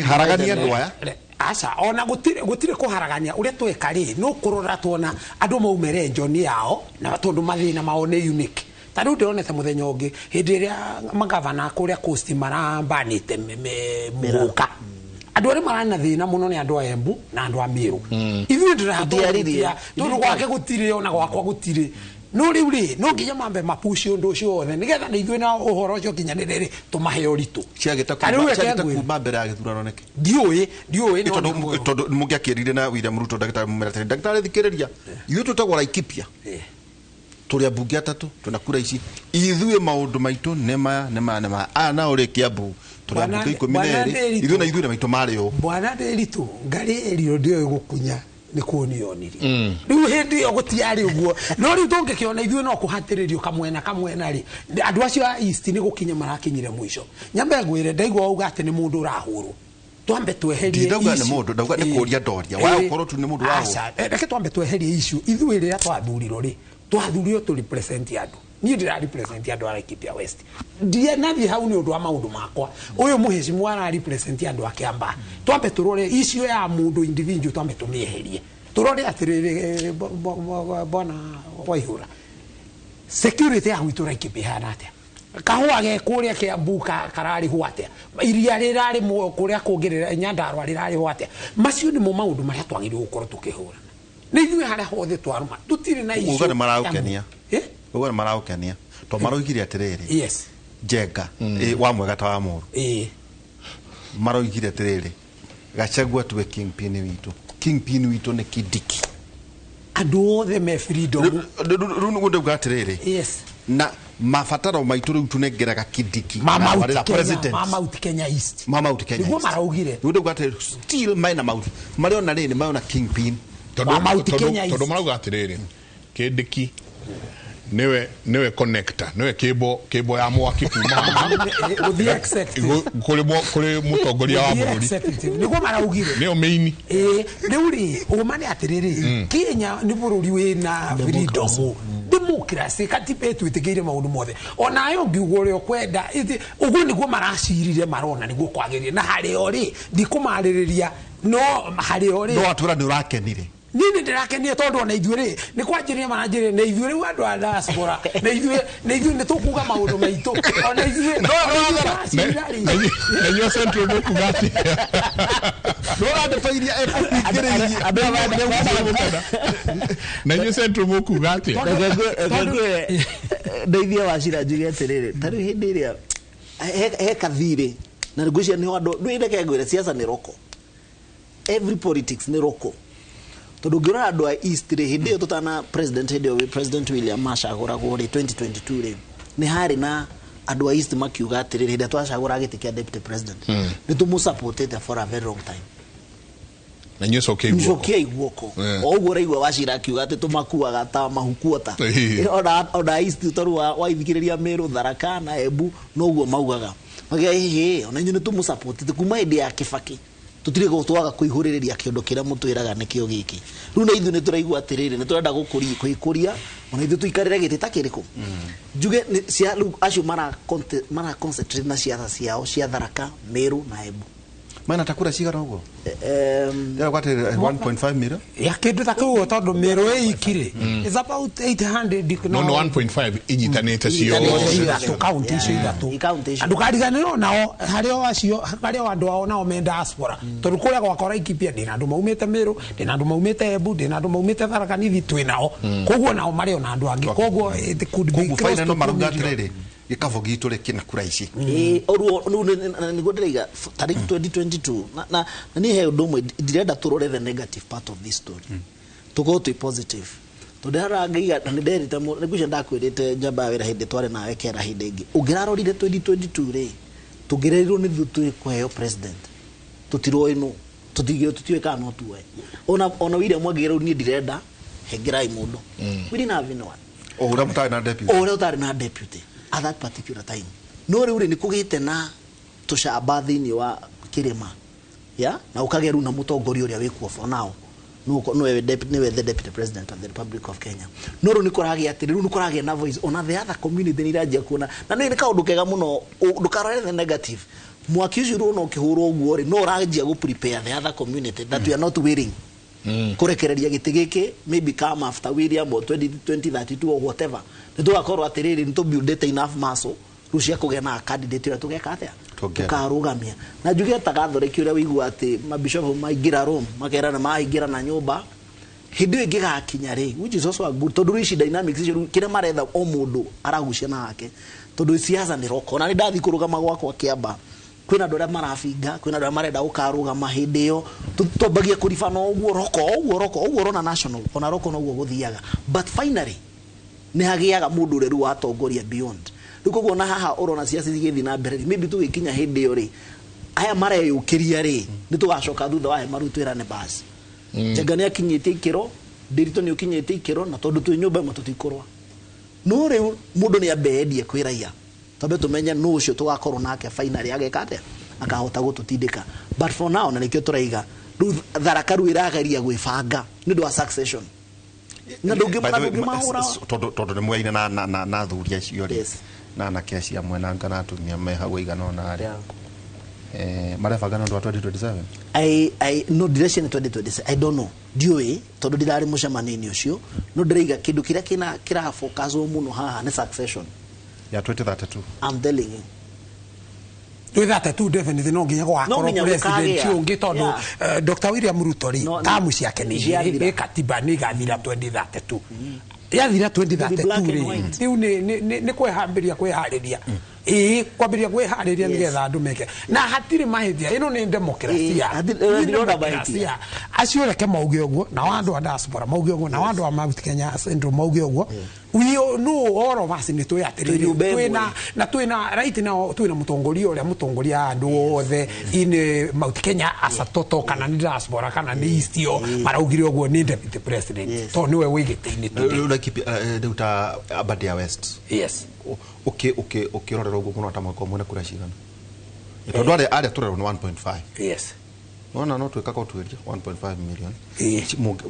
haragania andũ aya. Aca ona gutire kuharagania uria tweka ri no kurora tuona andu maumere njoni yao na tondu mathina mao ni unique. Ta riu ndironete muthenya ungi hindi iria magavana kuria coast marambanite muguka andu aria marana thina muno ni andu a Embu na andu a Meru. Ithuĩ ndirahatũria tondu gwake gutire ona gwakwa gutire no riu ri no nginya mambe mapushi undu ucio wothe nigetha na ithuĩ na ũhoro ũcio kinyanĩre ri tũmahe ũritũ. Ciagĩta kuma mbere ya gĩthurano nĩkĩ? Ndiũĩ no tondũ mũngĩakĩrire na William Ruto ndagĩtarĩ mũmera atĩrĩ ndagĩtarĩ thikĩrĩria ithuĩ tũtagwo Laikipia tũrĩ ambunge atatũ twĩna kura ici ithuĩ maũndũ maitũ nĩ maya nĩ maya nĩ maya aya nao rĩ Kiambu tũrĩ ambunge 12 ithuĩ na ithuĩ na maitũ marĩ ũũ. Bwana Ndiritu ngarĩ ĩrio ndĩoĩ gũkunya nĩ kuonionire rĩu hĩndĩ ĩyo gũtiarĩ ũguo no rĩu tũngĩkĩona ithuĩ no kũhatĩrĩrio kamwena kamwena rĩ andũ acio a East nĩ gũkinya marakinyire mũico. Nyambe ngwĩre ndaigua wauga atĩ nĩ mũndũ ũrahũrwo twambe tweherie ndauga nĩ mũndũ ndauga nĩ kũria ndoria wa ũkorwo tu nĩ mũndũ ũrahũrwo. Reke twambe tweherie issue ithuĩ rĩrĩa twathurirwo rĩ twathurirwo tũ represent andũ. Niĩ ndĩra represent andũ a Laikipia West ndianathiĩ hau nĩ ũndũ wa maũndũ makwa ũyũ mũhĩcimu ara represent andũ a Kiambaa. Twambe tũrore issue ya mũndũ individual twambe tũmĩeherie tũrore atĩrĩrĩ bwana Waihura security ya gwitũ Laikipia ĩhana atĩa kahũa ge kũrĩa Kiambu kararĩhwo atĩa iria rĩrarĩmwo kũrĩa kũngĩ Nyandarua rĩrarĩhwo atĩa macio nĩmo maũndũ marĩa twagĩrĩirwo gũkorwo tũkĩhũrana nĩ ithuĩ harĩa hothe twarũma tũtirĩ na issue. Uga nĩ maraũkenia. Uga nĩ maraũkenia to maroigire atĩrĩrĩ. Yes. Njenga wa mwega ta wa mũru maroigire atĩrĩrĩ Gachagua tuwe kingpin witũ. Kingpin witũ nĩ Kindiki. Andũ othe me freedom. Rĩu nĩguo ndauga atĩrĩrĩ. Yes. Na mabataro maitũ rĩu tũnengeraga Kindiki ma Mount Kenya East. Ma Mount Kenya East. Nĩguo maraugire. Rĩu ndauga atĩrĩrĩ still mena Mount marĩona rĩrĩ marĩona kingpin. Tondũ marauga atĩrĩrĩ Kindiki niwe connector niwe kĩbo ya mwaki kuma kũrĩ mũtongoria wa bũrũri nĩguo maraugire nĩyo main. Rĩu rĩ ũma nĩ atĩrĩrĩ Kenya nĩ bũrũri wĩna freedom democracy katiba ĩtwĩtĩkĩire maũndũ mothe onayo ngiuga ũrĩa ũkwenda ũguo nĩguo maracirire marona nĩguo kwagĩrĩire na harĩo rĩ ndikũmarĩrĩria no harĩo rĩ no atwĩra nĩ ũrakenire. Niĩ ndĩrakenire tondũ ona ithuĩ rĩ nĩ kwanjĩrĩria maranjĩrĩria na ithuĩ rĩu andũ a diaspora na ithuĩ nĩ tũkuga maũndũ maitũ ona ithuĩ na inyuĩ Central mũkuga atĩa? Ndũra ndeto iria ekũhingĩrĩirie na inyuĩ Central mũkuga atĩa? Reke ndeithie Wachira njuge atĩrĩrĩ ta rĩu hĩndĩ ĩrĩa he kathirĩ na ngwĩciria nĩho andũ rĩu ngwĩre siasa nĩ roko. Every politics nĩ roko. Tondũ ũngĩrora andũ a East rĩ hĩndĩ ĩyo tũtana president hĩndĩ ĩyo President William acagũragwo rĩ 2022 rĩ nĩ harĩ na andũ a East makiuga atĩrĩrĩ hĩndĩ ĩrĩa twacagũra gĩtĩ kĩa deputy president nĩ tũmũsupportĩte for a very long time. Na inyuĩ cokiai guoko. O ũguo ũraigua Wachira akiuga atĩ tũmakuaga ta mahukuota. Ona East tondũ waithikĩrĩria Meru Tharaka na Embu noguo maugaga. Makiuga ĩhĩ ona inyuĩ nĩ tũmũsupportĩte kuma hĩndĩ ya Kibaki. Tutire gũtwaga kũihũrĩrĩria kĩũndũ kĩrĩa mũtwĩraga nĩkĩo gĩkĩ. Rĩu na ithuĩ nĩ tũraigua atĩrĩrĩ nĩ tũrenda gũkũria ona ithuĩ tũikarĩre gĩtĩ ta kĩrĩkũ. Njuge rĩu acio mara concentrate na ciaca ciao cia Tharaka, Meru na Embu. Mana ta kura cigana ũguo? Ndĩrauga atĩ 1.5 million. Ya kĩndũ ta kĩu tondũ Meru ĩiki rĩ is about 800 no 1.5 inyitanĩte ciothe kaunti icio ithatũ. Ndũkariganĩrwo nao harĩ acio harĩ andũ ao nao me diaspora tondũ kũrĩa gwakwa Laikipia ndĩna andũ maumĩte Meru ndĩna andũ maumĩte Embu ndĩna andũ maumĩte Tharaka Nithi twĩ nao koguo nao marĩ ona andũ angĩ koguo it could be close to marauga atĩrĩrĩ gĩkabũ gitũ rĩ kĩna kura ici. Ũguo nĩguo ndĩraiga tarĩki 2022 na niĩ he ũndũ ũmwe ndirenda tũrore the negative part of this story tũkorwo twĩ positive Tondu harangaiga na nĩnderĩte nĩngwĩciria ndakwĩrĩte njamba ya wĩra hĩndĩ twarĩ nawe kera hĩndĩ ĩngĩ. Ũngĩrarorire 2022 rĩ, tũngĩrerirwo nĩ ithuĩ twĩ kũheo president. Tũtiroĩ nũ, tũtiũĩ kana no tuoe. Ona William angĩra rĩu niĩ ndirenda, hengerai mũndũ. We didn't have anyone. O ũrĩa mũtarĩ na deputy. O ũrĩa ũtarĩ na deputy at that particular time. No rĩu rĩ, nĩ kũgĩte na tũcamba thĩinĩ wa kĩrĩma. Yeah? Na ũkagĩa rĩu na mũtongoria ũrĩa wĩkuo for now. Nĩwe the deputy president of the Republic of Kenya. No rĩu nĩ kũragĩa atĩ rĩu nĩ kũragĩa na voice ona the other community nĩ iranjia kuona. Na nĩ kaũndũ kega mũno, ndũkarore the negative. Mwaki ũcio ũrona ũkĩhũrwo ũguo rĩ, no ũranjia gũ prepare the other community that we are not willing kũrekereria gĩtĩ gĩkĩ, maybe come after William or 2032 or whatever. Nĩ tũgakorwo atĩrĩrĩ, nĩ tũbuildĩte enough muscle rĩu cia kũgĩa na candidate ũrĩa tũgeka atĩa? Tũkarũgamia. Na njuge ta Gathoreki ũrĩa ũigua atĩ mabishopu maingĩra Rome, makerana maingĩra na nyũmba, hĩndĩ ĩyo ĩngĩgakinya rĩ, which is also a good, tondũ rĩu ici dynamics icio rĩu kĩrĩa maretha o mũndũ aragucia na hake, tondũ siasa nĩ roko. Na nĩ ndathiĩ kũrũgama gwakwa Kĩamba, kwĩna andũ arĩa marabinga, kwĩna andũ arĩa marenda gũkarũgama hĩndĩ ĩyo, twambagia kũribana ũguo roko, ũguo roko, ũguo ũrona national, ona roko noguo gũthiaga. But finally, nĩ hagĩaga mũndũ ũrĩa rĩu watongoria beyond. Rĩu koguo na haha ũrona siasa cigĩthiĩ na mbere rĩ, maybe tũgĩkinya hĩndĩ ĩyo rĩ, aya mareyũkĩria rĩ, nĩ tũgacoka thutha wa hema rĩu twĩrane basi. Njenga nĩ akinyĩtie ikĩro, Ndiritu nĩ ũkinyĩtie ikĩro, na tondũ twĩ nyũmba ĩmwe tũtikũrũa. No rĩu mũndũ nĩ ambe endie kwĩ raia, twambe tũmenye nũ ũcio tũgakorwo nake finally ageka atĩa, akahota gũtũtindĩka. But for now, na nĩkĩo tũraiga, rĩu Tharaka rĩu ĩrageria gwĩbanga nĩ ũndũ wa succession. Na ndũngĩmahũra. Tondũ nĩ mwaine na athuri acio rĩ, na anake acio amwe na anga na atumia me hau aigana ũna rĩ. Marebanga nĩ ũndũ wa 2027? No ndĩreciria nĩ 2027. I don't know. Ndiũĩ, tondũ ndirarĩ mũcemanio-inĩ ũcio. No ndĩraiga kĩndũ kĩrĩa kĩrafocuswo mũno haha nĩ succession. Ya 2032. I'm telling you. 2032 definitely no nginya gũgakorwo president ũngĩ tondũ Dr. William Ruto rĩ, tamu ciake nĩ katiba nĩ igathira 2032. Yathira 2032 rĩ, rĩu nĩ kwĩhambĩria kwĩharĩria. Ĩĩ, kwambĩrĩria kwĩharĩria nĩgetha andũ meke. Na hatirĩ mahĩtia, ĩno nĩ demokrasia. Acio reke mauge ũguo, nao andũ a diaspora mauge ũguo, nao andũ a Mount Kenya Central mauge ũguo. We know all of us nĩ twĩ atĩrĩrĩ, twĩna right now twĩna mũtongoria ũrĩa mũtongoria andũ othe in Mount Kenya as a total, kana nĩ diaspora kana nĩ East yo, maraugire ũguo nĩ deputy president. Tondũ nĩwe wĩ gĩtĩ-inĩ today. Rĩu ta Aberdare West. Yes. Ũkĩrorera ũguo mũno ta mwaka ũmwe na kura cigana? Tondũ arĩa tũrerwo nĩ 1.5. Yes. Nona no twĩkaga ũtuĩria 1.5 million.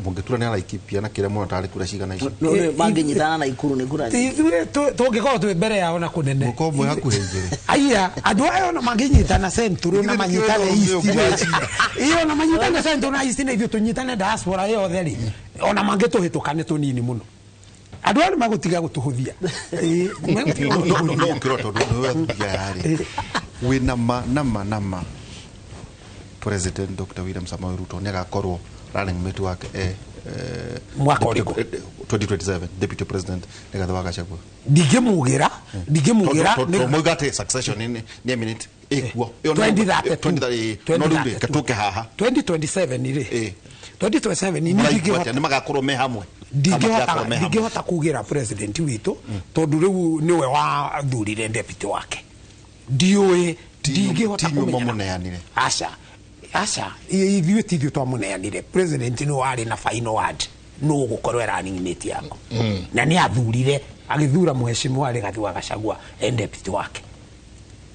Mũngĩtura nĩ Laikipia na kĩrĩa mũno tarĩ kura cigana icio? No nĩ mangĩnyitana na Ikuru nĩ kura nyingĩ. Ithuĩ tũngĩkorwo twĩ mbere yao na kũnene. Mũkorwo mwĩ hakuhĩ igĩrĩ. Aya, andũ aya ona mangĩnyitana Central na manyitane East. Ĩĩ, ona manyitane Central na East na ithuĩ tũnyitane diaspora yothe rĩ, ona mangĩtũhĩtũka nĩ tũnini mũno. Andũ aya nĩ magũtiga gũtũhũthia. Ĩĩ, megũtiga gũtũhũthia. No ũkĩrora tondũ nĩwe athuri aya rĩ, wĩna ma na ma na ma President Dr. William Samoei Ruto nĩ agakorwo running mate wake mwaka ũrĩkũ? 2027 Deputy President Rigathi wa Gachagua. Ndingĩmugĩra. Tondũ moiga atĩ succession nĩ eminent ĩkuo. 2032. No rĩu rĩ, tũke haha. 2027 rĩ. 2027 nĩ ndingĩhota. Nĩ magakorwo me hamwe. Ndingĩhota kugĩra president witũ tondũ rĩu nĩwe wathurire deputy wake. Ndiũĩ, ndingĩhota kũmenya. Aca. Aca, ithuĩ ti ithuĩ twamũneanire. President nĩwe warĩ na final word. Nũ ũgũkorwo running mate yako. Na nĩ athurire, agĩthura mheshimiwa Rigathi wa Gachagua e deputy wake.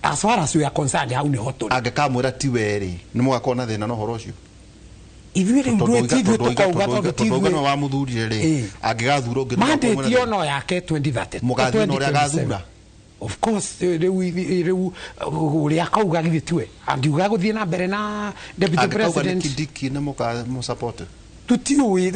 As far as we are concerned, hau nĩho tũrĩ. Angĩkamwĩra ti we rĩ, nĩ mũgakorwo na thĩna na ũhoro ũcio? Ithuĩ rĩu ti ithuĩ tũkauga tondũ ti ithuĩ. Tondũ nĩwe wamuthurire rĩ, angĩgathura ũngĩ nĩ Mandate ĩyo no yake 2032. Mũgathiĩ na ũrĩa agathura? Of course, rĩu ũrĩa akauga githĩ tiwe? Angiuga gũthiĩ na mbere na deputy president. Angĩkauga nĩ Kindiki nĩ mũka-support? Tũtiũĩ,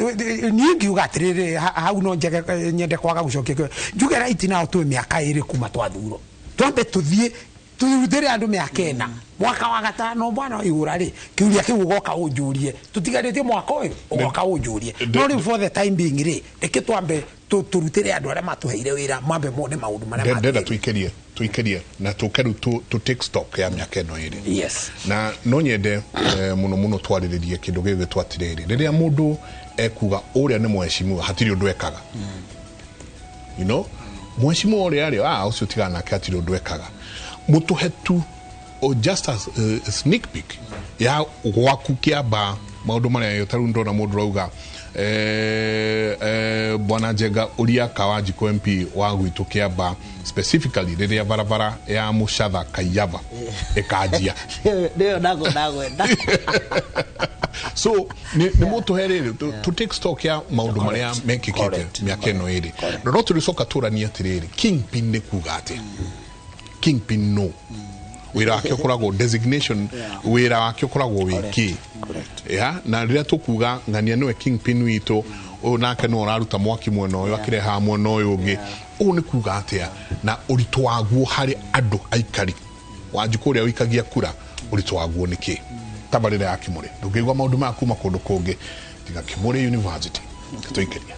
niĩ ngiuga atĩrĩrĩ, hau no nyende kwaga gũcokia kĩũria. Njuge right now twĩ mĩaka ĩrĩ kuma twathurwo. Twambe tũthiĩ tũrutĩre andũ mĩaka ĩna. Mwaka wa gatano bwana waihũra rĩ, kĩũria kĩu ũgoka ũnjũrie. Tũtigarĩtie mwaka ũyũ, ũgoka ũnjũrie. No rĩu for the time being rĩ, reke twambe tũrutĩre andũ arĩa matũheire wĩra, mambe mone maũndũ marĩa Ndĩrenda tũikĩrie na tũke rĩu tũ take stock ya mĩaka ĩno ĩrĩ. Yes. Na no nyende mũno mũno twarĩrĩrie kĩndũ gĩgwĩtwo atĩrĩrĩ, rĩrĩa mũndũ ekuga ũrĩa nĩ mheshimiwa hatirĩ ũndũ ekaga. You know, mheshimiwa ũrĩa rĩ, ah, ũcio tigana nake hatirĩ ũndũ ekaga. Mũtũhe tu o just as a sneak peek ya gwaku Kĩambaa maũndũ marĩa tarĩu ndona mũndũ rauga bwana Njenga ũria Kawanjikũ MP wa gwitũ Kĩambaa, specifically rĩrĩa barabara ya Mũcatha Kaiyaba ĩkanjia. Nĩyo ndagwenda. So nĩ mũtũhe rĩrĩ to take stock ya maũndũ marĩa mekĩkĩte mĩaka ĩno ĩrĩ. Na no tũrĩcoka tũranie atĩrĩrĩ, kingpin nĩ kuga atĩa? Kingpin no wĩra wake ũkoragwo designation, wĩra wake ũkoragwo wĩ kĩ? Ya na rĩrĩa tũkuga ng'ania nĩwe kingpin witũ, ũyũ nake nĩwe ũraruta mwaki mwena ũyũ akĩrehaga mwena ũyũ ũngĩ, ũũ nĩ kuga atĩa? Na ũritũ waguo harĩ andũ aikari Wanjikũ ũrĩa ũikagia kura, ũritũ waguo nĩ kĩ? Tabarĩra ya Kĩmũrĩ, ndũngĩigua maũndũ maya kuma kũndũ kũngĩ tiga Kĩmũrĩ University. Tũikĩria.